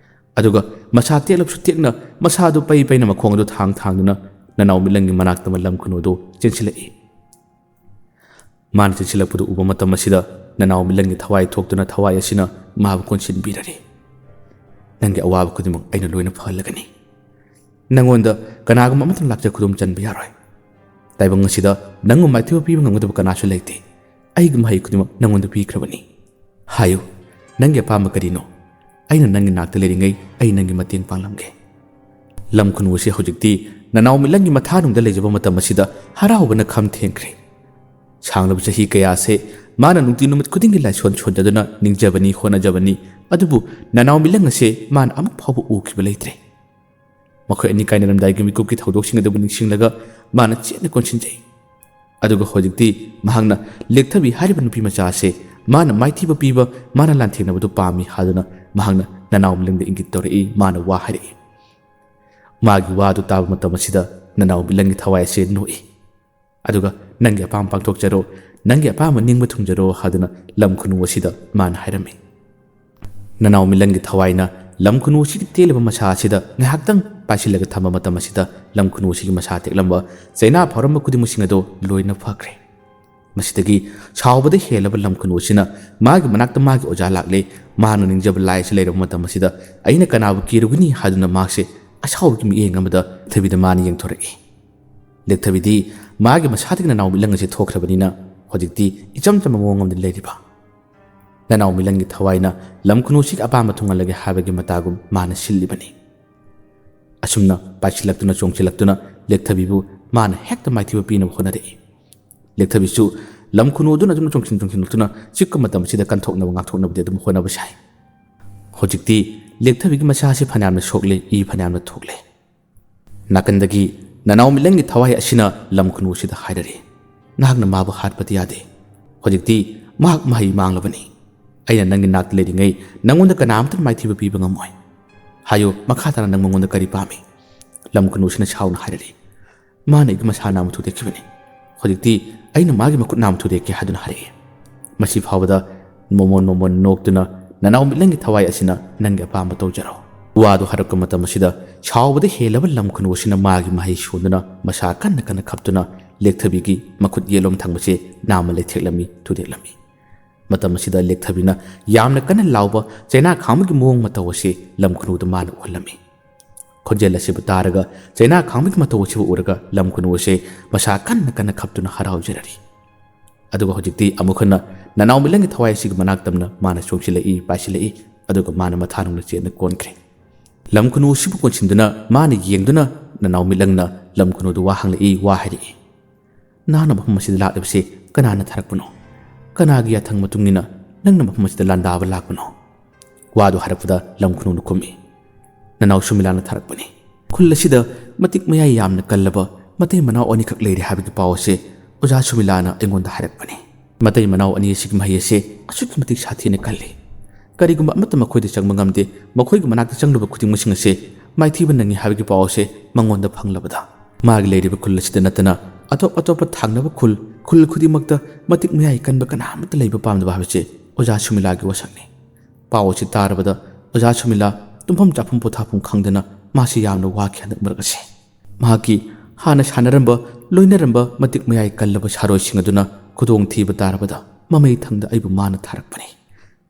ꯑꯗꯨꯒ ꯃꯁꯥ ꯇꯦꯛꯂꯕꯁꯨ ꯇꯦꯛꯅ ꯃꯁꯥ ꯑꯗꯨ ꯄꯩ ꯄꯩꯅ ꯃꯈꯣꯡ ꯑꯗꯨ ꯊꯥꯡ ꯊꯥꯡꯗꯨꯅ ꯅꯅꯥꯎ ꯃꯤꯠꯂꯪꯒꯤ ꯃꯅꯥꯛꯇ ꯂꯝ ꯈꯨꯅꯨ ꯑꯗꯨ ꯆꯦꯟꯁꯤꯜꯂꯛꯏ꯫ ꯃꯥꯅ ꯆꯦꯟꯁꯤꯜꯂꯛꯄꯗꯨ ꯎꯕ ꯃꯇꯝ ꯑꯁꯤꯗ ꯅꯅꯥꯎ ꯃꯤꯠꯂꯪꯒꯤ ꯊꯋꯥꯏ ꯊꯣꯛꯇꯨꯅ ꯊꯋꯥꯏ ꯑꯁꯤꯅ ꯃꯥꯕꯨ ꯀꯣꯟꯁꯤꯟꯕꯤꯔꯔꯦ꯫ "ꯅꯪꯒꯤ ꯑꯋꯥꯕ ꯈꯨꯗꯤꯡꯃꯛ ꯑꯩꯅ ꯂꯣꯏꯅ ꯐꯍꯜꯂꯒꯅꯤ꯫ ꯅꯪꯉꯣꯟꯗ ꯀꯅꯥꯒꯨꯝꯕ ꯑꯃꯠꯇꯅ ꯂꯥꯛꯆ ꯈꯨꯗꯨꯝ ꯆꯟꯕ ꯌꯥꯔꯣꯏ꯫ ꯇꯥꯏꯕꯪ ꯑꯁꯤꯗ ꯅꯪꯕꯨ ꯃꯥꯏꯊꯤꯕ ꯄꯤꯕ ꯉꯝꯒꯗꯕ ꯀꯅꯥꯁꯨ ꯂꯩꯇꯦ꯫ ꯑꯩꯒꯤ ꯃꯍꯩ ꯈꯨꯗꯤꯡꯃꯛ ꯅꯪꯉꯣꯟꯗ ꯄꯤꯈ꯭ꯔꯕꯅꯤ꯫ ꯍꯥꯏꯌꯨ, ꯅꯪꯒꯤ ꯑꯄꯥꯝꯕ ꯀꯔꯤꯅꯣ? ꯑꯩꯅ ꯅꯪꯒꯤ ꯅꯥꯛꯇ ꯂꯩꯔꯤꯉꯩ ꯑꯩ ꯅꯪꯒꯤ ꯃꯇꯦꯡ ꯄꯥꯡꯂꯝꯒꯦ"꯫ ꯂꯝ ꯈꯨꯅꯨ ꯑꯁꯤ ꯍꯧꯖꯤꯛꯇꯤ ꯅꯅꯥꯎ ꯃꯤꯠꯂꯪꯒꯤ ꯃꯊꯥꯅꯨꯡꯗ ꯂꯩꯖꯕ ꯃꯇꯝ ꯑꯁꯤꯗ ꯍꯔꯥꯎꯕꯅ ꯈꯝ ꯊꯦꯡꯈ꯭ꯔꯦ꯫ ꯁꯥꯡꯂꯕ ꯆꯍꯤ ꯀꯌꯥꯁꯦ ꯃꯥꯅ ꯅꯨꯡꯇꯤ ꯅꯨꯃꯤꯠ ꯈꯨꯗꯤꯡꯒꯤ ꯂꯥꯏꯁꯣꯟ ꯁꯣꯟꯖꯗꯨꯅ ꯅꯤꯡꯖꯕꯅꯤ, ꯍꯣꯠꯅꯖꯕꯅꯤ, ꯑꯗꯨꯕꯨ ꯅꯅꯥꯎ ꯃꯤꯠꯂꯪ ꯑꯁꯦ ꯃꯥꯅ ꯑꯃꯨꯛ ꯐꯥꯎꯕ ꯎꯈꯤꯕ ꯂꯩꯇ꯭ꯔꯦ꯫ ꯃꯈꯣꯏ ꯑꯅꯤ ꯀꯥꯏꯅꯔꯝꯗꯥꯏꯒꯤ ꯃꯤꯀꯨꯞꯀꯤ ꯊꯧꯗꯣꯛꯁꯤꯡ ꯑꯗꯨꯕꯨ ꯅꯤꯡꯁꯤꯡꯂꯒ ꯃꯥꯅ ꯆꯦꯠꯅ ꯀꯣꯟꯁꯤꯟꯖꯩ꯫ ꯑꯗꯨꯒ ꯍꯧꯖꯤꯛꯇꯤ ꯃꯍꯥꯛꯅ ꯂꯦꯛꯊꯕꯤ ꯍꯥꯏꯔꯤꯕ ꯅꯨꯄꯤ ꯃꯆꯥ ꯑꯁꯦ ꯃꯥꯅ ꯃꯥꯏꯊꯤꯕ ꯄꯤꯕ, ꯃꯥꯅ ꯂꯥꯟꯊꯦꯡꯅꯕꯗꯨ ꯄꯥꯝꯃꯤ ꯍꯥꯏꯗꯨꯅ ꯃꯍꯥꯛꯅ ꯅꯅꯥꯎ ꯃꯤꯠꯂꯪꯗ ꯏꯪꯒꯤꯠ ꯇꯧꯔꯛꯏ, ꯃꯥꯅ ꯋꯥ ꯍꯥꯏꯔꯛꯏ꯫ ꯃꯥꯒꯤ ꯋꯥꯗꯨ ꯇꯥꯕ ꯃꯇꯝ ꯑꯁꯤꯗ ꯅꯅꯥꯎ ꯃꯤꯠꯂꯪꯒꯤ ꯊꯋꯥꯏ ꯑꯁꯦ ꯅꯣꯛꯏ꯫ ꯑꯗꯨꯒ "ꯅꯪꯒꯤ ꯑꯄꯥꯝꯕ ꯄꯥꯡꯊꯣꯛꯆꯔꯣ, ꯅꯪꯒꯤ ꯑꯄꯥꯝꯕ ꯅꯤꯡꯕ ꯊꯨꯡꯖꯔꯣ" ꯍꯥꯏꯗꯨꯅ ꯂꯝ ꯈꯨꯅꯨ ꯑꯁꯤꯗ ꯃꯥꯅ ꯍꯥꯏꯔꯝꯃꯤ꯫ ꯅꯅꯥꯎ ꯃꯤꯠꯂꯪꯒꯤ ꯊꯋꯥꯏꯅ ꯂꯝ ꯈꯨꯅꯨ ꯑꯁꯤꯒꯤ ꯇꯦꯜꯂꯤꯕ ꯃꯁꯥ ꯑꯁꯤꯗ ꯉꯥꯏꯍꯥꯛꯇꯪ ꯄꯥꯏꯁꯤꯜꯂꯒ ꯊꯝꯕ ꯃꯇꯝ ꯑꯁꯤꯗ ꯂꯝ ꯈꯨꯅꯨ ꯑꯁꯤꯒꯤ ꯃꯁꯥ ꯇꯦꯛꯂꯝꯕ, ꯆꯩꯅꯥ ꯐꯥꯎꯔꯝꯕ ꯈꯨꯗꯤꯡꯃꯛꯁꯤꯡ ꯑꯗꯨ ꯂꯣꯏꯅ ꯐꯈ꯭ꯔꯦ꯫ ꯃꯁꯤꯗꯒꯤ ꯁꯥꯎꯕꯗ ꯍꯦꯜꯂꯕ ꯂꯝꯈꯨꯅꯨ ꯑꯁꯤꯅ ꯃꯥꯒꯤ ꯃꯅꯥꯛꯇ ꯃꯥꯒꯤ ꯑꯣꯖꯥ ꯂꯥꯛꯂꯦ, ꯃꯍꯥꯛꯅ ꯅꯤꯡꯖꯕ ꯂꯥꯏ ꯑꯁꯤ ꯂꯩꯔꯕ ꯃꯇꯝ ꯑꯁꯤꯗ ꯑꯩꯅ ꯀꯅꯥꯕꯨ ꯀꯤꯔꯨꯒꯅꯤ ꯍꯥꯏꯗꯨꯅ ꯃꯍꯥꯛꯁꯦ ꯑꯁꯥꯎꯕꯒꯤ ꯃꯤꯠꯌꯦꯡ ꯑꯃꯗ ꯂꯦꯛꯊꯕꯤꯗ ꯃꯥꯅ ꯌꯦꯡꯊꯣꯔꯛꯏ꯫ ꯂꯦꯛꯊꯕꯤꯗꯤ ꯃꯥꯒꯤ ꯃꯁꯥꯗꯒꯤ ꯅꯅꯥꯎ ꯃꯤꯠꯂꯪ ꯑꯁꯤ ꯊꯣꯛꯈ꯭ꯔꯕꯅꯤꯅ ꯍꯧꯖꯤꯛꯇꯤ ꯏꯆꯝ ꯆꯝꯕ ꯃꯑꯣꯡ ꯑꯃꯗ ꯂꯩꯔꯤꯕ꯫ ꯅꯅꯥꯎ ꯃꯤꯠꯂꯪꯒꯤ ꯊꯋꯥꯏꯅ ꯂꯝꯈꯨꯅꯨꯁꯤꯒꯤ ꯑꯄꯥꯝꯕ ꯊꯨꯡꯍꯜꯂꯒꯦ ꯍꯥꯏꯕꯒꯤ ꯃꯇꯥꯒꯨꯝ ꯃꯥꯅ ꯁꯤꯜꯂꯤꯕꯅꯤ꯫ ꯑꯁꯨꯝꯅ ꯄꯥꯏꯁꯤꯜꯂꯛꯇꯨꯅ ꯆꯣꯡꯁꯤꯜꯂꯛꯇꯨꯅ ꯂꯦꯛꯊꯕꯤꯕꯨ ꯃꯥꯅ ꯍꯦꯛꯇ ꯃꯥꯏꯊꯤꯕ ꯄꯤꯅꯕ ꯍꯣꯠꯅꯔꯛꯏ꯫ ꯂꯦꯛꯊꯕꯤꯁꯨ ꯂꯝꯈꯨꯅꯨ ꯑꯗꯨꯅ ꯑꯗꯨꯝ ꯆꯣꯡꯁꯤꯟ ꯆꯣꯡꯁꯤꯟꯂꯛꯇꯨꯅ ꯆꯤꯛꯄ ꯃꯇꯝ ꯑꯁꯤꯗ ꯀꯟꯊꯣꯛꯅꯕ ꯉꯥꯛꯊꯣꯛꯅꯕꯗꯤ ꯑꯗꯨꯝ ꯍꯣꯠꯅꯕ ꯁꯥꯏ꯫ ꯍꯧꯖꯤꯛꯇꯤ ꯂꯦꯛꯊꯕꯤꯒꯤ ꯃꯁꯥꯁꯤ ꯐꯅꯌꯥꯝꯅ ꯁꯣꯛꯂꯦ, ꯏ ꯐꯅꯌꯥꯝꯅ ꯊꯣꯛꯂꯦ꯫ ꯅꯥꯀꯟꯗꯒꯤ ꯅꯅꯥꯎ ꯃꯤꯠꯂꯪꯒꯤ ꯊꯋꯥꯏ ꯑꯁꯤꯅ ꯂꯝꯈꯨꯅꯨ ꯑꯁꯤꯗ ꯍꯥꯏꯔꯔꯤ, "ꯅꯍꯥꯛꯅ ꯃꯥꯕꯨ ꯍꯥꯠꯄꯗꯤ ꯌꯥꯗꯦ꯫ ꯍꯧꯖꯤꯛꯇꯤ ꯃꯍꯥꯛ ꯃꯍꯩ ꯃꯥꯡꯂꯕꯅꯤ꯫ ꯑꯩꯅ ꯅꯪꯒꯤ ꯅꯥꯛꯇ ꯂꯩꯔꯤꯉꯩ ꯅꯪꯉꯣꯟꯗ ꯀꯅꯥ ꯑꯃꯠꯇꯅ ꯃꯥꯏꯊꯤꯕ ꯄꯤꯕ ꯉꯝꯃꯣꯏ꯫ ꯍꯥꯏꯌꯨ, ꯃꯈꯥ ꯇꯥꯅ ꯅꯪ ꯃꯉꯣꯟꯗ ꯀꯔꯤ ꯄꯥꯝꯃꯤ?" ꯂꯝꯈꯨꯅꯨ ꯑꯁꯤꯅ ꯁꯥꯎꯅ ꯍꯥꯏꯔꯔꯤ, "ꯃꯥꯅ ꯑꯩꯒꯤ ꯃꯁꯥ ꯅꯥꯝꯃ ꯊꯨꯗꯦꯛꯈꯤꯕꯅꯤ꯫ ꯍꯧꯖꯤꯛꯇꯤ ꯑꯩꯅ ꯃꯥꯒꯤ ꯃꯈꯨꯠ ꯅꯥꯝꯃ ꯊꯨꯗꯦꯛꯀꯦ" ꯍꯥꯏꯗꯨꯅ ꯍꯥꯏꯔꯛꯏ꯫ ꯃꯁꯤ ꯐꯥꯎꯕꯗ ꯃꯣꯃꯣꯟ ꯃꯣꯃꯣꯟ ꯅꯣꯛꯇꯨꯅ, "ꯅꯅꯥꯎ ꯃꯤꯠꯂꯪꯒꯤ ꯊꯋꯥꯏ ꯑꯁꯤꯅ ꯅꯪꯒꯤ ꯑꯄꯥꯝꯕ ꯇꯧꯖꯔꯣ"꯫ ꯋꯥꯗꯨ ꯍꯥꯏꯔꯛꯄ ꯃꯇꯝ ꯑꯁꯤꯗ ꯁꯥꯎꯕꯗ ꯍꯦꯜꯂꯕ ꯂꯝꯈꯨꯅꯨ ꯑꯁꯤꯅ ꯃꯥꯒꯤ ꯃꯍꯩ ꯁꯣꯟꯗꯨꯅ ꯃꯁꯥ ꯀꯟꯅ ꯀꯟꯅ ꯈꯞꯇꯨꯅ ꯂꯦꯛꯊꯕꯤꯒꯤ ꯃꯈꯨꯠ ꯌꯦꯠꯂꯣꯝ ꯊꯪꯕꯁꯦ ꯅꯥꯝꯃ ꯂꯩꯊꯦꯛꯂꯝꯃꯤ, ꯊꯨꯗꯦꯛꯂꯝꯃꯤ꯫ ꯃꯇꯝ ꯑꯁꯤꯗ ꯂꯦꯛꯊꯕꯤꯅ ꯌꯥꯝꯅ ꯀꯟꯅ ꯂꯥꯎꯕ ꯆꯩꯅꯥ ꯈꯥꯡꯕꯒꯤ ꯃꯑꯣꯡ ꯃꯇꯧ ꯑꯁꯤ ꯂꯝꯈꯨꯅꯨꯗ ꯃꯥꯅ ꯎꯍꯜꯂꯝꯃꯤ꯫ ꯈꯣꯟꯖꯦꯜ ꯑꯁꯤꯕꯨ ꯇꯥꯔꯒ ꯆꯩꯅꯥ ꯈꯥꯡꯕꯒꯤ ꯃꯇꯧ ꯑꯁꯤꯕꯨ ꯎꯔꯒ ꯂꯝꯈꯨꯅꯨ ꯑꯁꯤ ꯃꯁꯥ ꯀꯟꯅ ꯀꯟꯅ ꯈꯞꯇꯨꯅ ꯍꯔꯥꯎꯖꯔꯔꯤ꯫ ꯑꯗꯨꯒ ꯍꯧꯖꯤꯛꯇꯤ ꯑꯃꯨꯛ ꯍꯟꯅ ꯅꯅꯥꯎ ꯃꯤꯠꯂꯪꯒꯤ ꯊꯋꯥꯏ ꯑꯁꯤꯒꯤ ꯃꯅꯥꯛ ꯇꯝꯅ ꯃꯥꯅ ꯆꯣꯡꯁꯤꯜꯂꯛꯏ, ꯄꯥꯏꯁꯤꯜꯂꯛꯏ, ꯑꯗꯨꯒ ꯃꯥꯅ ꯃꯊꯥꯅꯨꯡꯅ ꯆꯦꯠꯅ ꯀꯣꯟꯈ꯭ꯔꯦ꯫ ꯂꯝꯈꯨꯅꯨ ꯑꯁꯤꯕꯨ ꯀꯣꯟꯁꯤꯟꯗꯨꯅ ꯃꯥꯅ ꯌꯦꯡꯗꯨꯅ ꯅꯅꯥꯎ ꯃꯤꯠꯂꯪꯅ ꯂꯝꯈꯨꯅꯨꯗ ꯋꯥ ꯍꯪꯂꯛꯏ, ꯋꯥ ꯍꯥꯏꯔꯛꯏ꯫ "ꯅꯍꯥꯛꯅ ꯃꯐꯝ ꯑꯁꯤꯗ ꯂꯥꯛꯂꯤꯕꯁꯤ ꯀꯅꯥꯅ ꯊꯥꯔꯛꯄꯅꯣ? ꯀꯅꯥꯒꯤ ꯌꯥꯊꯪ ꯃꯇꯨꯡ ꯏꯟꯅ ꯅꯪꯅ ꯃꯐꯝ ꯑꯁꯤꯗ ꯂꯥꯟꯗꯥꯕ ꯂꯥꯛꯄꯅꯣ?" ꯋꯥꯗꯨ ꯍꯥꯏꯔꯛꯄꯗ ꯂꯝꯈꯨꯅꯨꯅ ꯈꯨꯝꯃꯤ, "ꯅꯅꯥꯎ ꯁꯨꯃꯤꯂꯥꯅ ꯊꯥꯔꯛꯄꯅꯤ꯫ ꯈꯨꯜ ꯑꯁꯤꯗ ꯃꯇꯤꯛ ꯃꯌꯥꯏ ꯌꯥꯝꯅ ꯀꯜꯂꯕ ꯃꯇꯩ ꯃꯅꯥꯎ ꯑꯅꯤꯈꯛ ꯂꯩꯔꯦ ꯍꯥꯏꯕꯒꯤ ꯄꯥꯎ ꯑꯁꯤ ꯑꯣꯖꯥ ꯁꯨꯃꯤꯂꯥꯅ ꯑꯩꯉꯣꯟꯗ ꯍꯥꯏꯔꯛꯄꯅꯤ꯫ ꯃꯇꯩ ꯃꯅꯥꯎ ꯑꯅꯤ ꯑꯁꯤꯒꯤ ꯃꯍꯩ ꯑꯁꯤ ꯑꯁꯨꯛꯀꯤ ꯃꯇꯤꯛ ꯁꯥꯊꯤꯅ ꯀꯜꯂꯤ꯫ ꯀꯔꯤꯒꯨꯝꯕ ꯑꯃꯠꯇ ꯃꯈꯣꯏꯗ ꯆꯪꯕ ꯉꯝꯗꯦ꯫ ꯃꯈꯣꯏꯒꯤ ꯃꯅꯥꯛꯇ ꯆꯪꯂꯨꯕ ꯈꯨꯗꯤꯡꯃꯛꯁꯤꯡ ꯑꯁꯤ ꯃꯥꯏꯊꯤꯕ ꯅꯪꯉꯤ ꯍꯥꯏꯕꯒꯤ ꯄꯥꯎ ꯑꯁꯤ ꯃꯉꯣꯟꯗ ꯐꯪꯂꯕꯗ, ꯃꯥꯒꯤ ꯂꯩꯔꯤꯕ ꯈꯨꯜ ꯑꯁꯤꯗ ꯅꯠꯇꯅ ꯑꯇꯣꯞ ꯑꯇꯣꯞꯄ ꯊꯪꯅꯕ ꯈꯨꯜ, ꯈꯨꯜ ꯈꯨꯗꯤꯡꯃꯛꯇ ꯃꯇꯤꯛ ꯃꯌꯥꯏ ꯀꯟꯕ ꯀꯅꯥ ꯑꯃꯠꯇ ꯂꯩꯕ ꯄꯥꯝꯗꯕ ꯍꯥꯏꯕꯁꯤ ꯑꯣꯖꯥ ꯁꯨꯃꯤꯂꯥꯒꯤ ꯋꯥꯁꯛꯅꯤ"꯫ ꯄꯥꯎ ꯑꯁꯤ ꯇꯥꯔꯕꯗ ꯑꯣꯖꯥ ꯁꯨꯃꯤꯂꯥ ꯇꯨꯝꯐꯝ ꯆꯥꯐꯝ ꯄꯣꯊꯥꯐꯝ ꯈꯪꯗꯅ ꯃꯥꯁꯤ ꯌꯥꯝꯅ ꯋꯥꯈꯤ ꯍꯟꯗꯛ ꯃꯔꯛ ꯑꯁꯤ꯫ ꯃꯍꯥꯛꯀꯤ ꯍꯥꯟꯅ ꯁꯥꯟꯅꯔꯝꯕ, ꯂꯣꯏꯅꯔꯝꯕ ꯃꯇꯤꯛ ꯃꯌꯥꯏ ꯀꯜꯂꯕ ꯁꯥꯔꯣꯏꯁꯤꯡ ꯑꯗꯨꯅ ꯈꯨꯗꯣꯡꯊꯤꯕ ꯇꯥꯔꯕꯗ ꯃꯃꯩ ꯊꯪꯗ ꯑꯩꯕꯨ ꯃꯥꯅ ꯊꯥꯔꯛꯄꯅꯤ꯫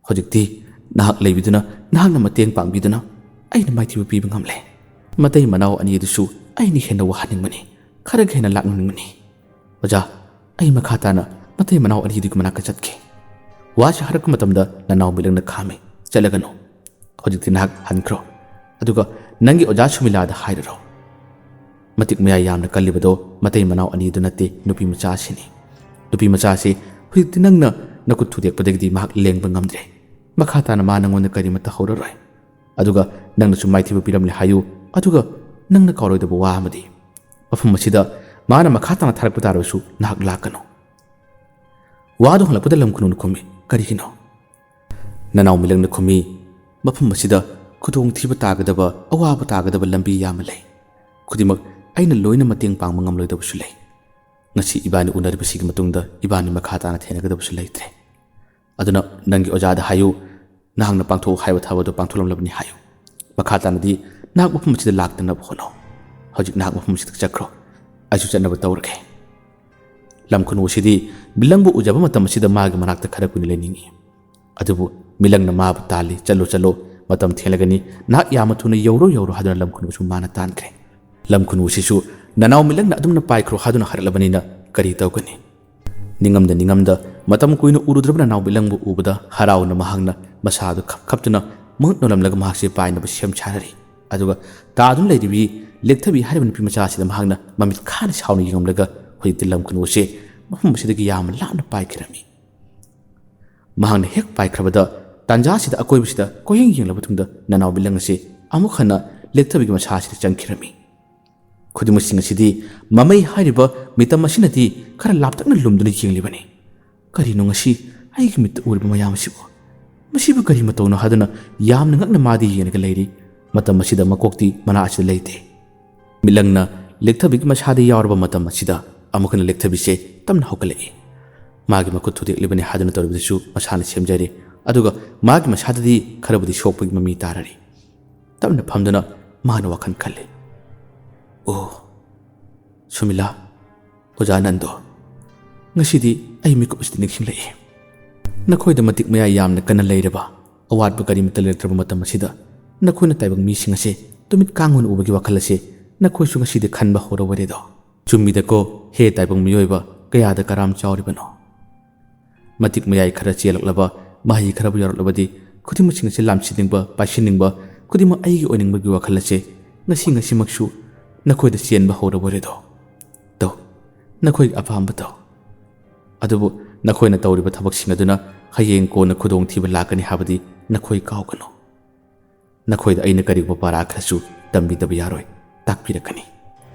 ꯍꯧꯖꯤꯛꯇꯤ ꯅꯍꯥꯛ ꯂꯩꯕꯤꯗꯨꯅ, ꯅꯍꯥꯛꯅ ꯃꯇꯦꯡ ꯄꯥꯡꯕꯤꯗꯨꯅ ꯑꯩꯅ ꯃꯥꯏꯊꯤꯕ ꯄꯤꯕ ꯉꯝꯂꯦ꯫ ꯃꯇꯩ ꯃꯅꯥꯎ ꯑꯅꯤ ꯑꯗꯨꯁꯨ ꯑꯩꯅ ꯍꯦꯟꯅ ꯋꯥꯍꯟꯅꯤꯡꯕꯅꯤ, ꯈꯔꯒ ꯍꯦꯟꯅ ꯂꯥꯛꯅꯅꯤꯡꯕꯅꯤ꯫ ꯑꯣꯖꯥ, ꯑꯩ ꯃꯈꯥ ꯇꯥꯅ ꯃꯇꯩ ꯃꯅꯥꯎ ꯑꯅꯤꯗꯨꯒꯤ ꯃꯅꯥꯛꯇ ꯆꯠꯀꯦ꯫ ꯋꯥꯁꯤ ꯍꯥꯏꯔꯛꯄ ꯃꯇꯝꯗ ꯅꯅꯥꯎ ꯃꯤꯂꯪꯅ ꯈꯥꯝꯃꯤ꯫ ꯆꯠꯂꯒꯅꯨ꯫ ꯍꯧꯖꯤꯛꯇꯤ ꯅꯍꯥꯛ ꯍꯟꯈ꯭ꯔꯣ꯫ ꯑꯗꯨꯒ ꯅꯪꯒꯤ ꯑꯣꯖꯥ ꯁꯨꯃꯤꯂꯥꯗ ꯍꯥꯏꯔꯨꯔꯣ꯫ ꯃꯇꯤꯛ ꯃꯌꯥꯏ ꯌꯥꯝꯅ ꯀꯜꯂꯤꯕꯗꯣ ꯃꯇꯩ ꯃꯅꯥꯎ ꯑꯅꯤꯗꯨ ꯅꯠꯇꯦ, ꯅꯨꯄꯤ ꯃꯆꯥꯁꯤꯅꯤ꯫ ꯅꯨꯄꯤ ꯃꯆꯥꯁꯤ ꯍꯧꯖꯤꯛꯇꯤ ꯅꯪꯅ ꯅꯈꯨꯠ ꯊꯨꯗꯦꯛꯄꯗꯒꯤꯗꯤ ꯃꯍꯥꯛ ꯂꯦꯡꯕ ꯉꯝꯗ꯭ꯔꯦ꯫ ꯃꯈꯥ ꯇꯥꯅ ꯃꯥ ꯅꯪꯉꯣꯟꯗ ꯀꯔꯤꯃꯠꯇ ꯍꯧꯔꯔꯣꯏ꯫ ꯑꯗꯨꯒ ꯅꯪꯅꯁꯨ ꯃꯥꯏꯊꯤꯕ ꯄꯤꯔꯝꯂꯦ ꯍꯥꯏꯌꯨ, ꯑꯗꯨꯒ ꯅꯪꯅ ꯀꯥꯎꯔꯣꯏꯗꯕ ꯋꯥ ꯑꯃꯗꯤ, ꯃꯐꯝ ꯑꯁꯤꯗ ꯃꯥꯅ ꯃꯈꯥ ꯇꯥꯅ ꯊꯥꯔꯛꯄ ꯇꯥꯔꯕꯁꯨ ꯅꯍꯥꯛ ꯂꯥꯛꯀꯅꯨ꯫ ꯋꯥꯗꯨ ꯍꯪꯂꯛꯄꯗ ꯂꯝ ꯈꯨꯅꯨꯅ ꯈꯨꯝꯃꯤ, "ꯀꯔꯤꯒꯤꯅꯣ?" ꯅꯅꯥꯎ ꯃꯤꯂꯪꯅ ꯈꯨꯝꯃꯤ, "ꯃꯐꯝ ꯑꯁꯤꯗ ꯈꯨꯗꯣꯡꯊꯤꯕ ꯇꯥꯒꯗꯕ, ꯑꯋꯥꯕ ꯇꯥꯒꯗꯕ ꯂꯝꯕꯤ ꯌꯥꯝꯅ ꯂꯩ꯫ ꯈꯨꯗꯤꯡꯃꯛ ꯑꯩꯅ ꯂꯣꯏꯅ ꯃꯇꯦꯡ ꯄꯥꯡꯕ ꯉꯝꯂꯣꯏꯗꯕꯁꯨ ꯂꯩ꯫ ꯉꯁꯤ ꯏꯕꯥꯅꯤ ꯎꯅꯔꯤꯕꯁꯤꯒꯤ ꯃꯇꯨꯡꯗ ꯏꯕꯥꯅꯤ ꯃꯈꯥ ꯇꯥꯅ ꯊꯦꯡꯅꯒꯗꯕꯁꯨ ꯂꯩꯇ꯭ꯔꯦ꯫ ꯑꯗꯨꯅ ꯅꯪꯒꯤ ꯑꯣꯖꯥꯗ ꯍꯥꯏꯌꯨ, ꯅꯍꯥꯛꯅ ꯄꯥꯡꯊꯣꯛꯎ ꯍꯥꯏꯕ ꯊꯕꯛ ꯑꯗꯨ ꯄꯥꯡꯊꯣꯛꯂꯝꯂꯕꯅꯤ ꯍꯥꯏꯌꯨ꯫ ꯃꯈꯥ ꯇꯥꯅꯗꯤ ꯅꯍꯥꯛ ꯃꯐꯝ ꯑꯁꯤꯗ ꯂꯥꯛꯇꯅꯕ ꯍꯣꯠꯅꯧ꯫ ꯍꯧꯖꯤꯛ ꯅꯍꯥꯛ ꯃꯐꯝ ꯑꯁꯤꯗ ꯆꯠꯈ꯭ꯔꯣ꯫ ꯑꯩꯁꯨ ꯆꯠꯅꯕ ꯇꯧꯔꯒꯦ꯫" ꯂꯝ ꯈꯨꯅꯨ ꯑꯁꯤꯗꯤ ꯃꯤꯂꯪꯕꯨ ꯎꯖꯕ ꯃꯇꯝ ꯑꯁꯤꯗ ꯃꯥꯒꯤ ꯃꯅꯥꯛꯇ ꯈꯔ ꯀꯨꯏꯅ ꯂꯩꯅꯤꯡꯏ꯫ ꯑꯗꯨꯕꯨ ꯃꯤꯂꯪꯅ ꯃꯥꯕꯨ ꯇꯥꯜꯂꯤ, "ꯆꯠꯂꯣ, ꯆꯠꯂꯣ, ꯃꯇꯝ ꯊꯦꯡꯂꯒꯅꯤ, ꯅꯍꯥꯛ ꯌꯥꯝꯅ ꯊꯨꯅ ꯌꯧꯔꯣ, ꯌꯧꯔꯣ" ꯍꯥꯏꯗꯨꯅ ꯂꯝ ꯈꯨꯅꯨꯁꯨ ꯃꯥꯅ ꯇꯥꯟꯈ꯭ꯔꯦ꯫ ꯂꯝ ꯈꯨꯅꯨ ꯑꯁꯤꯁꯨ ꯅꯅꯥꯎ ꯃꯤꯂꯪꯅ ꯑꯗꯨꯝꯅ ꯄꯥꯏꯈ꯭ꯔꯣ ꯍꯥꯏꯗꯨꯅ ꯍꯥꯏꯔꯛꯂꯕꯅꯤꯅ ꯀꯔꯤ ꯇꯧꯒꯅꯤ? ꯅꯤꯡꯉꯝꯗ ꯅꯤꯡꯉꯝꯗ ꯃꯇꯝ ꯀꯨꯏꯅ ꯎꯔꯨꯗ꯭ꯔꯕ ꯅꯅꯥꯎ ꯃꯤꯂꯪꯕꯨ ꯎꯕꯗ ꯍꯔꯥꯎꯅ ꯃꯍꯥꯛꯅ ꯃꯁꯥꯗꯨ ꯈꯞ ꯈꯞꯇꯨꯅ ꯃꯍꯨꯠ ꯅꯣꯜꯂꯝꯂꯒ ꯃꯍꯥꯛꯁꯦ ꯄꯥꯏꯅꯕ ꯁꯦꯝ ꯁꯥꯔꯔꯤ꯫ ꯑꯗꯨꯒ ꯇꯥꯗꯨꯅ ꯂꯩꯔꯤꯕꯤ ꯂꯦꯛꯊꯕꯤ ꯍꯥꯏꯔꯤꯕ ꯅꯨꯄꯤ ꯃꯆꯥ ꯑꯁꯤꯗ ꯃꯍꯥꯛꯅ ꯃꯃꯤꯠ ꯈꯥꯅ ꯁꯥꯎꯅ ꯌꯦꯡꯂꯝꯂꯒ ꯍꯧꯖꯤꯛꯇꯤ ꯂꯝ ꯈꯨꯅꯨ ꯑꯁꯦ ꯃꯐꯝ ꯑꯁꯤꯗꯒꯤ ꯌꯥꯝꯅ ꯂꯥꯞꯅ ꯄꯥꯏꯈꯤꯔꯝꯃꯤ꯫ ꯃꯍꯥꯛꯅ ꯍꯦꯛ ꯄꯥꯏꯈ꯭ꯔꯕꯗ ꯇꯥꯟꯖꯥ ꯑꯁꯤꯗ ꯑꯀꯣꯏꯕꯁꯤꯗ ꯀꯣꯏꯌꯦꯡ ꯌꯦꯡꯂꯕ ꯃꯇꯨꯡꯗ ꯅꯅꯥꯎ ꯃꯤꯂꯪ ꯑꯁꯤ ꯑꯃꯨꯛ ꯍꯟꯅ ꯂꯦꯛꯊꯕꯤꯒꯤ ꯃꯁꯥ ꯑꯁꯤꯗ ꯆꯪꯈꯤꯔꯝꯃꯤ꯫ ꯈꯨꯗꯤꯡꯃꯛꯁꯤꯡ ꯑꯁꯤꯗꯤ ꯃꯃꯩ ꯍꯥꯏꯔꯤꯕ ꯃꯤꯇꯝ ꯑꯁꯤꯅꯗꯤ ꯈꯔ ꯂꯥꯞꯇꯛꯅ ꯂꯨꯝꯗꯨꯅ ꯌꯦꯡꯂꯤꯕꯅꯤ꯫ "ꯀꯔꯤꯅꯣ ꯉꯁꯤ ꯑꯩꯒꯤ ꯃꯤꯠꯇ ꯎꯔꯤꯕ ꯃꯌꯥꯝ ꯑꯁꯤꯕꯨ? ꯃꯁꯤꯕꯨ ꯀꯔꯤ ꯃꯇꯧꯅꯣ?" ꯍꯥꯏꯗꯨꯅ ꯌꯥꯝꯅ ꯉꯛꯅ ꯃꯥꯗꯤ ꯌꯦꯡꯂꯒ ꯂꯩꯔꯤ꯫ ꯃꯇꯝ ꯑꯁꯤꯗ ꯃꯀꯣꯛꯇꯤ ꯃꯅꯥ ꯑꯁꯤꯗ ꯂꯩꯇꯦ꯫ ꯃꯤꯠꯂꯪꯅ ꯂꯦꯛꯊꯕꯤꯒꯤ ꯃꯁꯥꯗ ꯌꯥꯎꯔꯕ ꯃꯇꯝ ꯑꯁꯤꯗ ꯑꯃꯨꯛ ꯍꯟꯅ ꯂꯦꯛꯊꯕꯤꯁꯦ ꯇꯞꯅ ꯍꯧꯒꯠꯂꯛꯏ꯫ ꯃꯥꯒꯤ ꯃꯈꯨꯠ ꯊꯨꯗꯦꯛꯂꯤꯕꯅꯤ ꯍꯥꯏꯗꯨꯅ ꯇꯧꯔꯤꯕꯗꯨꯁꯨ ꯃꯁꯥꯅ ꯁꯦꯝꯖꯔꯦ꯫ ꯑꯗꯨꯒ ꯃꯥꯒꯤ ꯃꯁꯥꯗꯗꯤ ꯈꯔꯕꯨꯗꯤ ꯁꯣꯛꯄꯒꯤ ꯃꯃꯤ ꯇꯥꯔꯔꯤ꯫ ꯇꯞꯅ ꯐꯝꯗꯨꯅ ꯃꯥꯅ ꯋꯥꯈꯜ ꯈꯜꯂꯤ꯫ "ꯑꯣ, ꯁꯨꯃꯤꯂꯥ, ꯑꯣꯖꯥ ꯅꯟꯗꯣ, "ꯉꯁꯤꯗꯤ ꯑꯩ ꯃꯤꯀꯨꯞ ꯑꯁꯤꯗ ꯅꯤꯡꯁꯤꯡꯂꯛꯏ꯫ ꯅꯈꯣꯏꯗ ꯃꯇꯤꯛ ꯃꯌꯥꯏ ꯌꯥꯝꯅ ꯀꯟꯅ ꯂꯩꯔꯕ, ꯑꯋꯥꯠꯄ ꯀꯔꯤꯃꯠꯇ ꯂꯩꯔꯛꯇ꯭ꯔꯕ ꯃꯇꯝ ꯑꯁꯤꯗ ꯅꯈꯣꯏꯅ ꯇꯥꯏꯕꯪ ꯃꯤꯁꯤꯡ ꯑꯁꯦ ꯇꯨꯃꯤꯠ ꯀꯥꯡ ꯑꯣꯏꯅ ꯎꯕꯒꯤ ꯋꯥꯈꯜ ꯑꯁꯦ ꯅꯈꯣꯏꯁꯨ ꯉꯁꯤꯗꯤ ꯈꯟꯕ ꯍꯧꯔꯕꯔꯦꯗꯣ꯫ ꯆꯨꯝꯃꯤꯗꯀꯣ, ꯍꯦ ꯇꯥꯏꯕꯪ ꯃꯤꯑꯣꯏꯕ, ꯀꯌꯥꯗ ꯀꯔꯥꯝ ꯆꯥꯎꯔꯤꯕꯅꯣ꯫ ꯃꯇꯤꯛ ꯃꯌꯥꯏ ꯈꯔ ꯆꯦꯜꯂꯛꯂꯕ, ꯃꯍꯩ ꯈꯔꯕꯨ ꯌꯥꯎꯔꯛꯂꯕꯗꯤ ꯈꯨꯗꯤꯡꯃꯛꯁꯤꯡ ꯑꯁꯦ ꯂꯥꯝꯁꯤꯟꯅꯤꯡꯕ, ꯄꯥꯏꯁꯤꯟꯅꯤꯡꯕ, ꯈꯨꯗꯤꯡꯃꯛ ꯑꯩꯒꯤ ꯑꯣꯏꯅꯤꯡꯕꯒꯤ ꯋꯥꯈꯜ ꯑꯁꯦ ꯉꯁꯤ ꯉꯁꯤꯃꯛꯁꯨ ꯅꯈꯣꯏꯗ ꯆꯦꯟꯕ ꯍꯧꯔꯕꯔꯦꯗꯣ꯫ ꯇꯧ, ꯅꯈꯣꯏꯒꯤ ꯑꯄꯥꯝꯕ ꯇꯧ꯫ ꯑꯗꯨꯕꯨ ꯅꯈꯣꯏꯅ ꯇꯧꯔꯤꯕ ꯊꯕꯛꯁꯤꯡ ꯑꯗꯨꯅ ꯍꯌꯦꯡ ꯀꯣꯟꯅ ꯈꯨꯗꯣꯡꯊꯤꯕ ꯂꯥꯛꯀꯅꯤ ꯍꯥꯏꯕꯗꯤ ꯅꯈꯣꯏ ꯀꯥꯎꯒꯅꯨ꯫ ꯅꯈꯣꯏꯗ ꯑꯩꯅ ꯀꯔꯤꯒꯨꯝꯕ ꯄꯥꯔꯥ ꯈꯔꯁꯨ ꯇꯝꯕꯤꯗꯕ ꯌꯥꯔꯣꯏ, ꯇꯥꯛꯄꯤꯔꯛꯀꯅꯤ꯫"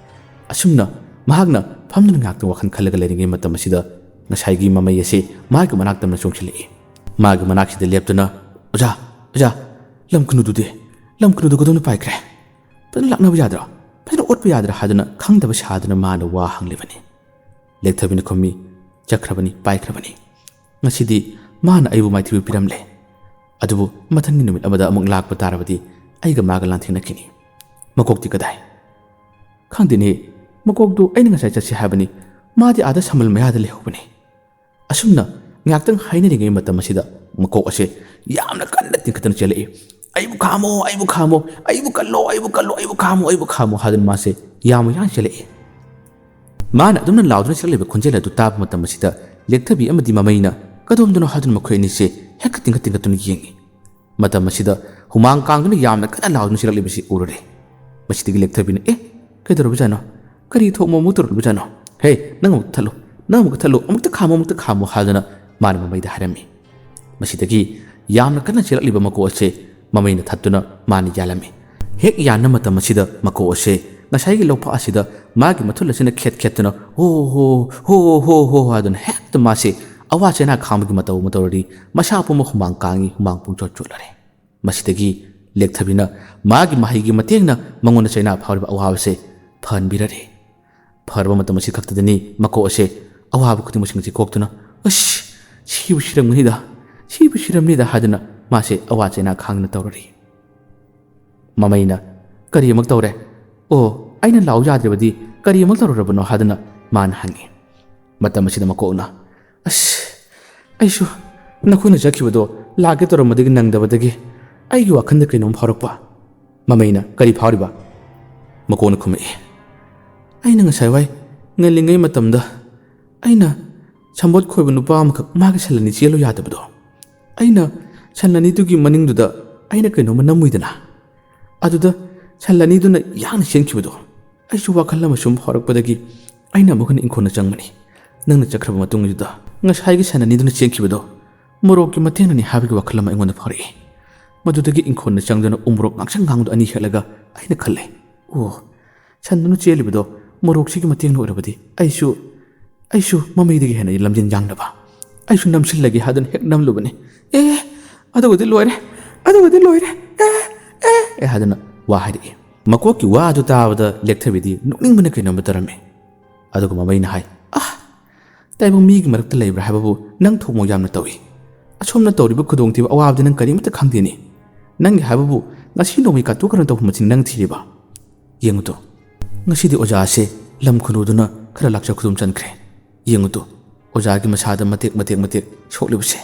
ꯑꯁꯨꯝꯅ ꯃꯍꯥꯛꯅ ꯐꯝꯗꯨꯅ ꯉꯥꯏꯍꯥꯛꯇꯪ ꯋꯥꯈꯜ ꯈꯜꯂꯒ ꯂꯩꯔꯤꯉꯩ ꯃꯇꯝ ꯑꯁꯤꯗ ꯉꯁꯥꯏꯒꯤ ꯃꯃꯩ ꯑꯁꯤ ꯃꯥꯒꯤ ꯃꯅꯥꯛꯇ ꯑꯃꯅ ꯆꯣꯡꯁꯤꯜꯂꯛꯏ꯫ ꯃꯥꯒꯤ ꯃꯅꯥꯛꯁꯤꯗ ꯂꯦꯞꯇꯨꯅ, "ꯑꯣꯖꯥ, ꯑꯣꯖꯥ, ꯂꯝ ꯈꯨꯅꯨꯗꯨꯗꯤ? ꯂꯝ ꯈꯨꯅꯨꯗꯨ ꯀꯗꯣꯝꯗ ꯄꯥꯏꯈ꯭ꯔꯦ? ꯐꯖꯅ ꯂꯥꯛꯅꯕ ꯌꯥꯗ꯭ꯔꯣ? ꯐꯖꯅ ꯑꯣꯠꯄ ꯌꯥꯗ꯭ꯔꯥ?" ꯍꯥꯏꯗꯨꯅ ꯈꯪꯗꯕ ꯁꯥꯗꯨꯅ ꯃꯥꯅ ꯋꯥ ꯍꯪꯂꯤꯕꯅꯤ꯫ ꯂꯦꯛꯊꯕꯤꯅ ꯈꯨꯝꯃꯤ, "ꯆꯠꯈ꯭ꯔꯕꯅꯤ, ꯄꯥꯏꯈ꯭ꯔꯕꯅꯤ꯫ ꯉꯁꯤꯗꯤ ꯃꯥꯅ ꯑꯩꯕꯨ ꯃꯥꯏꯊꯤꯕ ꯄꯤꯔꯝꯂꯦ꯫ ꯑꯗꯨꯕꯨ ꯃꯊꯪꯒꯤ ꯅꯨꯃꯤꯠ ꯑꯃꯗ ꯑꯃꯨꯛ ꯂꯥꯛꯄ ꯇꯥꯔꯕꯗꯤ ꯑꯩꯒ ꯃꯥꯒ ꯂꯥꯟꯊꯦꯡꯅꯈꯤꯅꯤ꯫ ꯃꯀꯣꯛꯇꯤ ꯀꯗꯥꯏ? ꯈꯪꯗꯦꯅꯦ, ꯃꯀꯣꯛꯇꯨ ꯑꯩꯅ ꯉꯁꯥꯏ ꯆꯠꯁꯤ ꯍꯥꯏꯕꯅꯤ, ꯃꯥꯗꯤ ꯑꯥꯗ ꯁꯝꯕꯜ ꯃꯌꯥꯗ ꯂꯩꯍꯧꯕꯅꯤ꯫" ꯑꯁꯨꯝꯅ ꯉꯥꯏꯍꯥꯛꯇꯪ ꯍꯥꯏꯅꯔꯤꯉꯩ ꯃꯇꯝ ꯑꯁꯤꯗ ꯃꯀꯣꯛ ꯑꯁꯦ ꯌꯥꯝꯅ ꯀꯟꯅ ꯇꯤꯡꯈꯠꯇꯅ ꯆꯦꯜꯂꯛꯏ꯫ "ꯑꯩꯕꯨ ꯈꯥꯝꯃꯣ, ꯑꯩꯕꯨ ꯈꯥꯝꯃꯣ, ꯑꯩꯕꯨ ꯀꯜꯂꯣ, ꯑꯩꯕꯨ ꯀꯜꯂꯣ, ꯑꯩꯕꯨ ꯈꯥꯝꯃꯣ, ꯑꯩꯕꯨ ꯈꯥꯝꯃꯣ" ꯍꯥꯏꯗꯨꯅ ꯃꯥꯁꯦ ꯌꯥꯝꯅ ꯌꯥꯡꯅ ꯆꯦꯜꯂꯛꯏ꯫ ꯃꯥꯅ ꯑꯗꯨꯝꯅ ꯂꯥꯎꯗꯨꯅ ꯆꯦꯜꯂꯛꯂꯤꯕ ꯈꯣꯟꯖꯦꯜ ꯑꯗꯨ ꯇꯥꯕ ꯃꯇꯝ ꯑꯁꯤꯗ ꯂꯦꯛꯊꯕꯤ ꯑꯃꯗꯤ ꯃꯃꯩꯅ ꯀꯗꯣꯝꯗꯅꯣ ꯍꯥꯏꯗꯨꯅ ꯃꯈꯣꯏ ꯑꯅꯤꯁꯦ ꯍꯦꯛꯇ ꯇꯤꯡꯈꯠ ꯇꯤꯡꯈꯠꯇꯨꯅ ꯌꯦꯡꯉꯤ꯫ ꯃꯇꯝ ꯑꯁꯤꯗ ꯍꯨꯃꯥꯡ ꯀꯥꯡꯗꯨꯅ ꯌꯥꯝꯅ ꯀꯟꯅ ꯂꯥꯎꯗꯨꯅ ꯆꯦꯜꯂꯛꯂꯤꯕꯁꯤ ꯎꯔꯨꯔꯦ꯫ ꯃꯁꯤꯗꯒꯤ ꯂꯦꯛꯊꯕꯤꯅ, "ꯑꯦ, ꯀꯩꯗꯧꯔꯕꯖꯥꯠꯅꯣ? ꯀꯔꯤ ꯊꯣꯛ ꯃꯣꯛ ꯃꯣꯛ ꯇꯧꯔꯛꯂꯕꯖꯥꯠꯅꯣ? ꯍꯦ, ꯅꯪ ꯑꯃꯨꯛꯇ ꯊꯠꯂꯨ, ꯅꯪ ꯑꯃꯨꯛꯇ ꯊꯠꯂꯨ, ꯑꯃꯨꯛꯇ ꯈꯥꯝꯃꯣ, ꯑꯃꯨꯛꯇ ꯈꯥꯝꯃꯣ" ꯍꯥꯏꯗꯨꯅ ꯃꯥꯅ ꯃꯃꯩꯗ ꯍꯥꯏꯔꯝꯃꯤ꯫ ꯃꯁꯤꯗꯒꯤ ꯌꯥꯝꯅ ꯀꯟꯅ ꯆꯦꯜꯂꯛꯂꯤꯕ ꯃꯀꯣꯛ ꯑꯁꯦ ꯃꯃꯩꯅ ꯊꯠꯇꯨꯅ ꯃꯥꯅ ꯌꯥꯜꯂꯝꯃꯤ꯫ ꯍꯦꯛ ꯌꯥꯟꯕ ꯃꯇꯝ ꯑꯁꯤꯗ ꯃꯀꯣꯛ ꯑꯁꯦ ꯉꯁꯥꯏꯒꯤ ꯂꯧꯐꯥ ꯑꯁꯤꯗ ꯃꯥꯒꯤ ꯃꯊꯨꯜ ꯑꯁꯤꯅ ꯈꯦꯠ ꯈꯦꯠꯇꯨꯅ "ꯍꯣ ꯍꯣ ꯍꯣ ꯍꯣ ꯍꯣ" ꯍꯥꯏꯗꯨꯅ ꯍꯦꯛꯇ ꯃꯥꯁꯦ ꯑꯋꯥ ꯆꯩꯅꯥ ꯈꯥꯡꯕꯒꯤ ꯃꯇꯧ ꯑꯃ ꯇꯧꯔꯔꯤ꯫ ꯃꯁꯥ ꯄꯨꯝꯕ ꯍꯨꯃꯥꯡ ꯀꯥꯡꯉꯤ, ꯍꯨꯃꯥꯡ ꯄꯨꯡꯆꯣꯠ ꯆꯣꯠꯂꯔꯦ꯫ ꯃꯁꯤꯗꯒꯤ ꯂꯦꯛꯊꯕꯤꯅ ꯃꯥꯒꯤ ꯃꯍꯩꯒꯤ ꯃꯇꯦꯡꯅ ꯃꯉꯣꯟꯗ ꯆꯩꯅꯥ ꯐꯥꯎꯔꯤꯕ ꯑꯋꯥꯕꯁꯦ ꯐꯍꯟꯕꯤꯔꯔꯦ꯫ ꯐꯔꯕ ꯃꯇꯝ ꯑꯁꯤ ꯈꯛꯇꯗꯅꯤ ꯃꯀꯣꯛ ꯑꯁꯦ ꯑꯋꯥꯕ ꯈꯨꯗꯤꯡꯃꯛꯁꯤꯡ ꯑꯁꯤ ꯀꯣꯛꯇꯨꯅ, "ꯑꯁ, ꯁꯤꯕꯨ ꯁꯤꯔꯝꯒꯅꯤꯗ, ꯁꯤꯕꯨ ꯁꯤꯔꯝꯅꯤꯗ" ꯍꯥꯏꯗꯨꯅ ꯃꯥꯁꯦ ꯑꯋꯥ ꯆꯩꯅꯥ ꯈꯥꯡꯗꯨꯅ ꯇꯧꯔꯔꯤ꯫ ꯃꯃꯩꯅ, "ꯀꯔꯤ ꯑꯃꯨꯛ ꯇꯧꯔꯦ? ꯑꯣ, ꯑꯩꯅ ꯂꯥꯎ ꯌꯥꯗ꯭ꯔꯕꯗꯤ ꯀꯔꯤ ꯑꯃꯨꯛ ꯇꯧꯔꯨꯔꯕꯅꯣ?" ꯍꯥꯏꯗꯨꯅ ꯃꯥꯅ ꯍꯪꯉꯤ꯫ ꯃꯇꯝ ꯑꯁꯤꯗ ꯃꯀꯣꯛꯅ, "ꯑꯁ, ꯑꯩꯁꯨ ꯅꯈꯣꯏꯅ ꯆꯠꯈꯤꯕꯗꯣ ꯂꯥꯛꯀꯦ ꯇꯧꯔꯝꯕꯗꯒꯤ ꯅꯪꯗꯕꯗꯒꯤ ꯑꯩꯒꯤ ꯋꯥꯈꯜꯗ ꯀꯩꯅꯣꯝ ꯐꯥꯎꯔꯛꯄ꯫" ꯃꯃꯩꯅ, "ꯀꯔꯤ ꯐꯥꯎꯔꯤꯕ?" ꯃꯀꯣꯛꯅ ꯈꯨꯝꯃꯛꯏ, "ꯑꯩꯅ ꯉꯁꯥꯏ ꯋꯥꯏ ꯉꯜꯂꯤꯉꯩ ꯃꯇꯝꯗ ꯑꯩꯅ ꯁꯝꯕꯣꯠ ꯈꯣꯏꯕ ꯅꯨꯄꯥ ꯑꯃꯈꯛ ꯃꯥꯒꯤ ꯁꯟ ꯑꯅꯤ ꯆꯦꯜꯂꯨ ꯌꯥꯗꯕꯗꯣ, ꯑꯩꯅ ꯁꯟ ꯑꯅꯤꯗꯨꯒꯤ ꯃꯅꯤꯡꯗꯨꯗ ꯑꯩꯅ ꯀꯩꯅꯣꯝꯃ ꯅꯝꯃꯨꯏꯗꯅ, ꯑꯗꯨꯗ ꯁꯟ ꯑꯅꯤꯗꯨꯅ ꯌꯥꯡꯅ ꯆꯦꯟꯈꯤꯕꯗꯣ, ꯑꯩꯁꯨ ꯋꯥꯈꯜ ꯑꯃ ꯁꯨꯝ ꯐꯥꯎꯔꯛꯄꯗꯒꯤ ꯑꯩꯅ ꯑꯃꯨꯛ ꯍꯟꯅ ꯏꯪꯈꯣꯜꯗ ꯆꯪꯕꯅꯤ꯫ ꯅꯪꯅ ꯆꯠꯈ꯭ꯔꯕ ꯃꯇꯨꯡꯗꯨꯗ ꯉꯁꯥꯏꯒꯤ ꯁꯟ ꯑꯅꯤꯗꯨꯅ ꯆꯦꯟꯈꯤꯕꯗꯣ ꯃꯣꯔꯣꯛꯀꯤ ꯃꯇꯦꯡꯅꯅꯤ ꯍꯥꯏꯕꯒꯤ ꯋꯥꯈꯜ ꯑꯃ ꯑꯩꯉꯣꯟꯗ ꯐꯥꯎꯔꯛꯏ꯫ ꯃꯗꯨꯗꯒꯤ ꯏꯪꯈꯣꯜꯗ ꯆꯪꯗꯨꯅ ꯎꯃꯣꯔꯣꯛ ꯉꯥꯡꯁꯪ ꯉꯥꯡꯕꯗꯣ ꯑꯅꯤ ꯍꯦꯛꯂꯒ ꯑꯩꯅ ꯈꯜꯂꯦ, ꯑꯣ, ꯁꯟꯗꯨꯅ ꯆꯦꯜꯂꯤꯕꯗꯣ ꯃꯣꯔꯣꯛꯁꯤꯒꯤ ꯃꯇꯦꯡꯅ ꯑꯣꯏꯔꯕꯗꯤ ꯑꯩꯁꯨ, ꯑꯩꯁꯨ ꯃꯃꯩꯗꯒꯤ ꯍꯦꯟꯅ ꯂꯝꯖꯦꯟ ꯌꯥꯡꯅꯕ ꯑꯩꯁꯨ ꯅꯝꯁꯤꯜꯂꯒꯦ ꯍꯥꯏꯗꯨꯅ ꯍꯦꯛ ꯅꯝꯂꯨꯕꯅꯤ꯫ "ꯑꯦ, ꯑꯗꯨꯒꯗꯤ ꯂꯣꯏꯔꯦ, ꯑꯗꯨꯒꯗꯤ ꯂꯣꯏꯔꯦ, ꯑꯦ, ꯑꯦ," ꯑꯦ ꯍꯥꯏꯗꯨꯅ ꯋꯥ ꯍꯥꯏꯔꯛꯏ꯫ ꯃꯀꯣꯛꯀꯤ ꯋꯥ ꯑꯗꯨ ꯇꯥꯕꯗ ꯂꯦꯛꯊꯕꯤꯗꯤ ꯅꯣꯛꯅꯤꯡꯕꯅ ꯀꯩꯅꯣꯝꯃ ꯇꯧꯔꯝꯃꯤ꯫ ꯑꯗꯨꯒ ꯃꯃꯩꯅ ꯍꯥꯏ, "ꯑ, ꯇꯥꯏꯕꯪ ꯃꯤꯒꯤ ꯃꯔꯛꯇ ꯂꯩꯕ꯭ꯔꯥ ꯍꯥꯏꯕꯕꯨ ꯅꯪ ꯊꯣꯛꯃꯣ ꯌꯥꯝꯅ ꯇꯧꯏ꯫ ꯑꯁꯣꯝꯅ ꯇꯧꯔꯤꯕ ꯈꯨꯗꯣꯡꯊꯤꯕ ꯑꯋꯥꯕꯗꯤ ꯅꯪ ꯀꯔꯤꯃꯠꯇ ꯈꯪꯗꯦꯅꯦ꯫ ꯅꯪꯒꯤ ꯍꯥꯏꯕꯕꯨ ꯉꯁꯤ ꯅꯣꯡꯃꯒꯤ ꯀꯠꯊꯣꯛꯈ꯭ꯔꯅ ꯇꯧꯐꯝ ꯑꯁꯤ ꯅꯪ ꯊꯤꯔꯤꯕ? ꯌꯦꯡꯉꯨꯇꯣ, ꯉꯁꯤꯗꯤ ꯑꯣꯖꯥꯁꯦ ꯂꯝ ꯈꯨꯅꯨꯗꯨꯅ ꯈꯔ ꯂꯥꯛꯆ ꯈꯨꯗꯨꯝ ꯆꯟꯈ꯭ꯔꯦ꯫ ꯌꯦꯡꯉꯨꯇꯣ, ꯑꯣꯖꯥꯒꯤ ꯃꯁꯥꯗ ꯃꯇꯦꯛ ꯃꯇꯦꯛ ꯃꯇꯦꯛ ꯁꯣꯛꯂꯤꯕꯁꯦ꯫"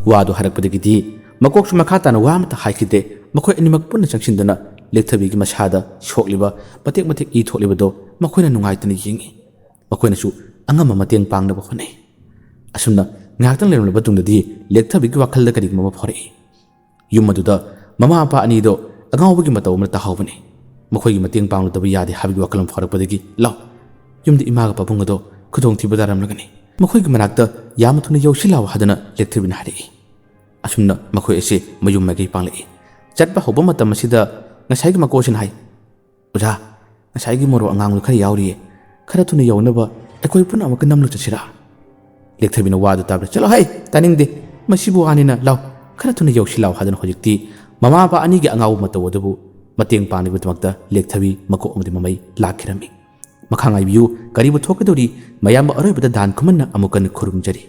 ꯋꯥꯗꯨ ꯍꯥꯏꯔꯛꯄꯗꯒꯤꯗꯤ ꯃꯀꯣꯛꯁꯨ ꯃꯈꯥ ꯇꯥꯅ ꯋꯥ ꯑꯃꯠꯇ ꯍꯥꯏꯈꯤꯗꯦ꯫ ꯃꯈꯣꯏ ꯑꯅꯤꯃꯛ ꯄꯨꯟꯅ ꯆꯪꯁꯤꯟꯗꯨꯅ ꯂꯦꯛꯊꯕꯤꯒꯤ ꯃꯁꯥꯗ ꯁꯣꯛꯂꯤꯕ ꯃꯇꯦꯛ ꯃꯇꯦꯛ ꯏ ꯊꯣꯛꯂꯤꯕꯗꯣ ꯃꯈꯣꯏꯅ ꯅꯨꯡꯉꯥꯏꯇꯅ ꯌꯦꯡꯉꯤ꯫ ꯃꯈꯣꯏꯅꯁꯨ ꯑꯉꯝꯕ ꯃꯇꯦꯡ ꯄꯥꯡꯅꯕ ꯍꯣꯠꯅꯩ꯫ ꯑꯁꯨꯝꯅ ꯉꯥꯏꯍꯥꯛꯇꯪ ꯂꯩꯔꯝꯂꯕ ꯃꯇꯨꯡꯗꯗꯤ ꯂꯦꯛꯊꯕꯤꯒꯤ ꯋꯥꯈꯜꯗ ꯀꯔꯤꯒꯨꯝꯕ ꯑꯃ ꯐꯥꯎꯔꯛꯏ꯫ ꯌꯨꯝ ꯑꯗꯨꯗ ꯃꯃꯥ ꯃꯄꯥ ꯑꯅꯤꯗꯣ ꯑꯉꯥꯎꯕꯒꯤ ꯃꯇꯧ ꯑꯃꯗ ꯇꯥꯍꯧꯕꯅꯤ꯫ ꯃꯈꯣꯏꯒꯤ ꯃꯇꯦꯡ ꯄꯥꯡꯂꯨꯗꯕ ꯌꯥꯗꯦ ꯍꯥꯏꯕꯒꯤ ꯋꯥꯈꯜꯂꯣꯟ ꯐꯥꯎꯔꯛꯄꯗꯒꯤ, "ꯂꯥꯎ, ꯌꯨꯝꯗ ꯏꯃꯥꯒ ꯄꯥꯕꯨꯡ ꯑꯗꯣ ꯈꯨꯗꯣꯡꯊꯤꯕ ꯇꯥꯔꯝꯂꯒꯅꯤ꯫ ꯃꯈꯣꯏꯒꯤ ꯃꯅꯥꯛꯇ ꯌꯥꯝꯅ ꯊꯨꯅ ꯌꯧꯁꯤ ꯂꯥꯎ" ꯍꯥꯏꯗꯨꯅ ꯂꯦꯛꯊꯕꯤꯅ ꯍꯥꯏꯔꯛꯏ꯫ ꯑꯁꯨꯝꯅ ꯃꯈꯣꯏ ꯑꯁꯤ ꯃꯌꯨꯝ ꯃꯥꯏꯀꯩ ꯄꯥꯡꯂꯛꯏ꯫ ꯆꯠꯄ ꯍꯧꯕ ꯃꯇꯝ ꯑꯁꯤꯗ ꯉꯁꯥꯏꯒꯤ ꯃꯀꯣꯛꯁꯤꯅ ꯍꯥꯏ, "ꯑꯣꯖꯥ, ꯉꯁꯥꯏꯒꯤ ꯃꯣꯔꯣꯛ ꯑꯉꯥꯡꯗꯨ ꯈꯔ ꯌꯥꯎꯔꯤꯌꯦ꯫ ꯈꯔ ꯊꯨꯅ ꯌꯧꯅꯕ ꯑꯩꯈꯣꯏ ꯄꯨꯟꯅ ꯑꯃꯨꯛꯀ ꯅꯝꯂꯨ ꯆꯠꯁꯤꯔꯥ?" ꯂꯦꯛꯊꯕꯤꯅ ꯋꯥꯗꯨ ꯇꯥꯕꯗ, "ꯆꯠꯂꯣ ꯍꯩ, ꯇꯥꯅꯤꯡꯗꯦ꯫ ꯃꯁꯤꯕꯨ ꯋꯥꯅꯤꯅ, ꯂꯥꯎ, ꯈꯔ ꯊꯨꯅ ꯌꯧꯁꯤ ꯂꯥꯎ" ꯍꯥꯏꯗꯨꯅ ꯍꯧꯖꯤꯛꯇꯤ ꯃꯃꯥ ꯃꯄꯥ ꯑꯅꯤꯒꯤ ꯑꯉꯥꯎꯕ ꯃꯇꯧ ꯑꯗꯨꯕꯨ ꯃꯇꯦꯡ ꯄꯥꯡꯅꯕꯒꯤꯗꯃꯛꯇ ꯂꯦꯛꯊꯕꯤ ꯃꯀꯣꯛ ꯑꯃꯗꯤ ꯃꯃꯩ ꯂꯥꯛꯈꯤꯔꯝꯃꯤ꯫ ꯃꯈꯥ ꯉꯥꯏꯕꯤꯌꯨ, ꯀꯔꯤꯕꯨ ꯊꯣꯛꯀꯗꯧꯔꯤ? ꯃꯌꯥꯝꯕ ꯑꯔꯣꯏꯕꯗ ꯗꯥꯟ ꯈꯨꯃꯟꯅ ꯑꯃꯨꯛ ꯍꯟꯅ ꯈꯨꯔꯨꯝꯖꯔꯤ꯫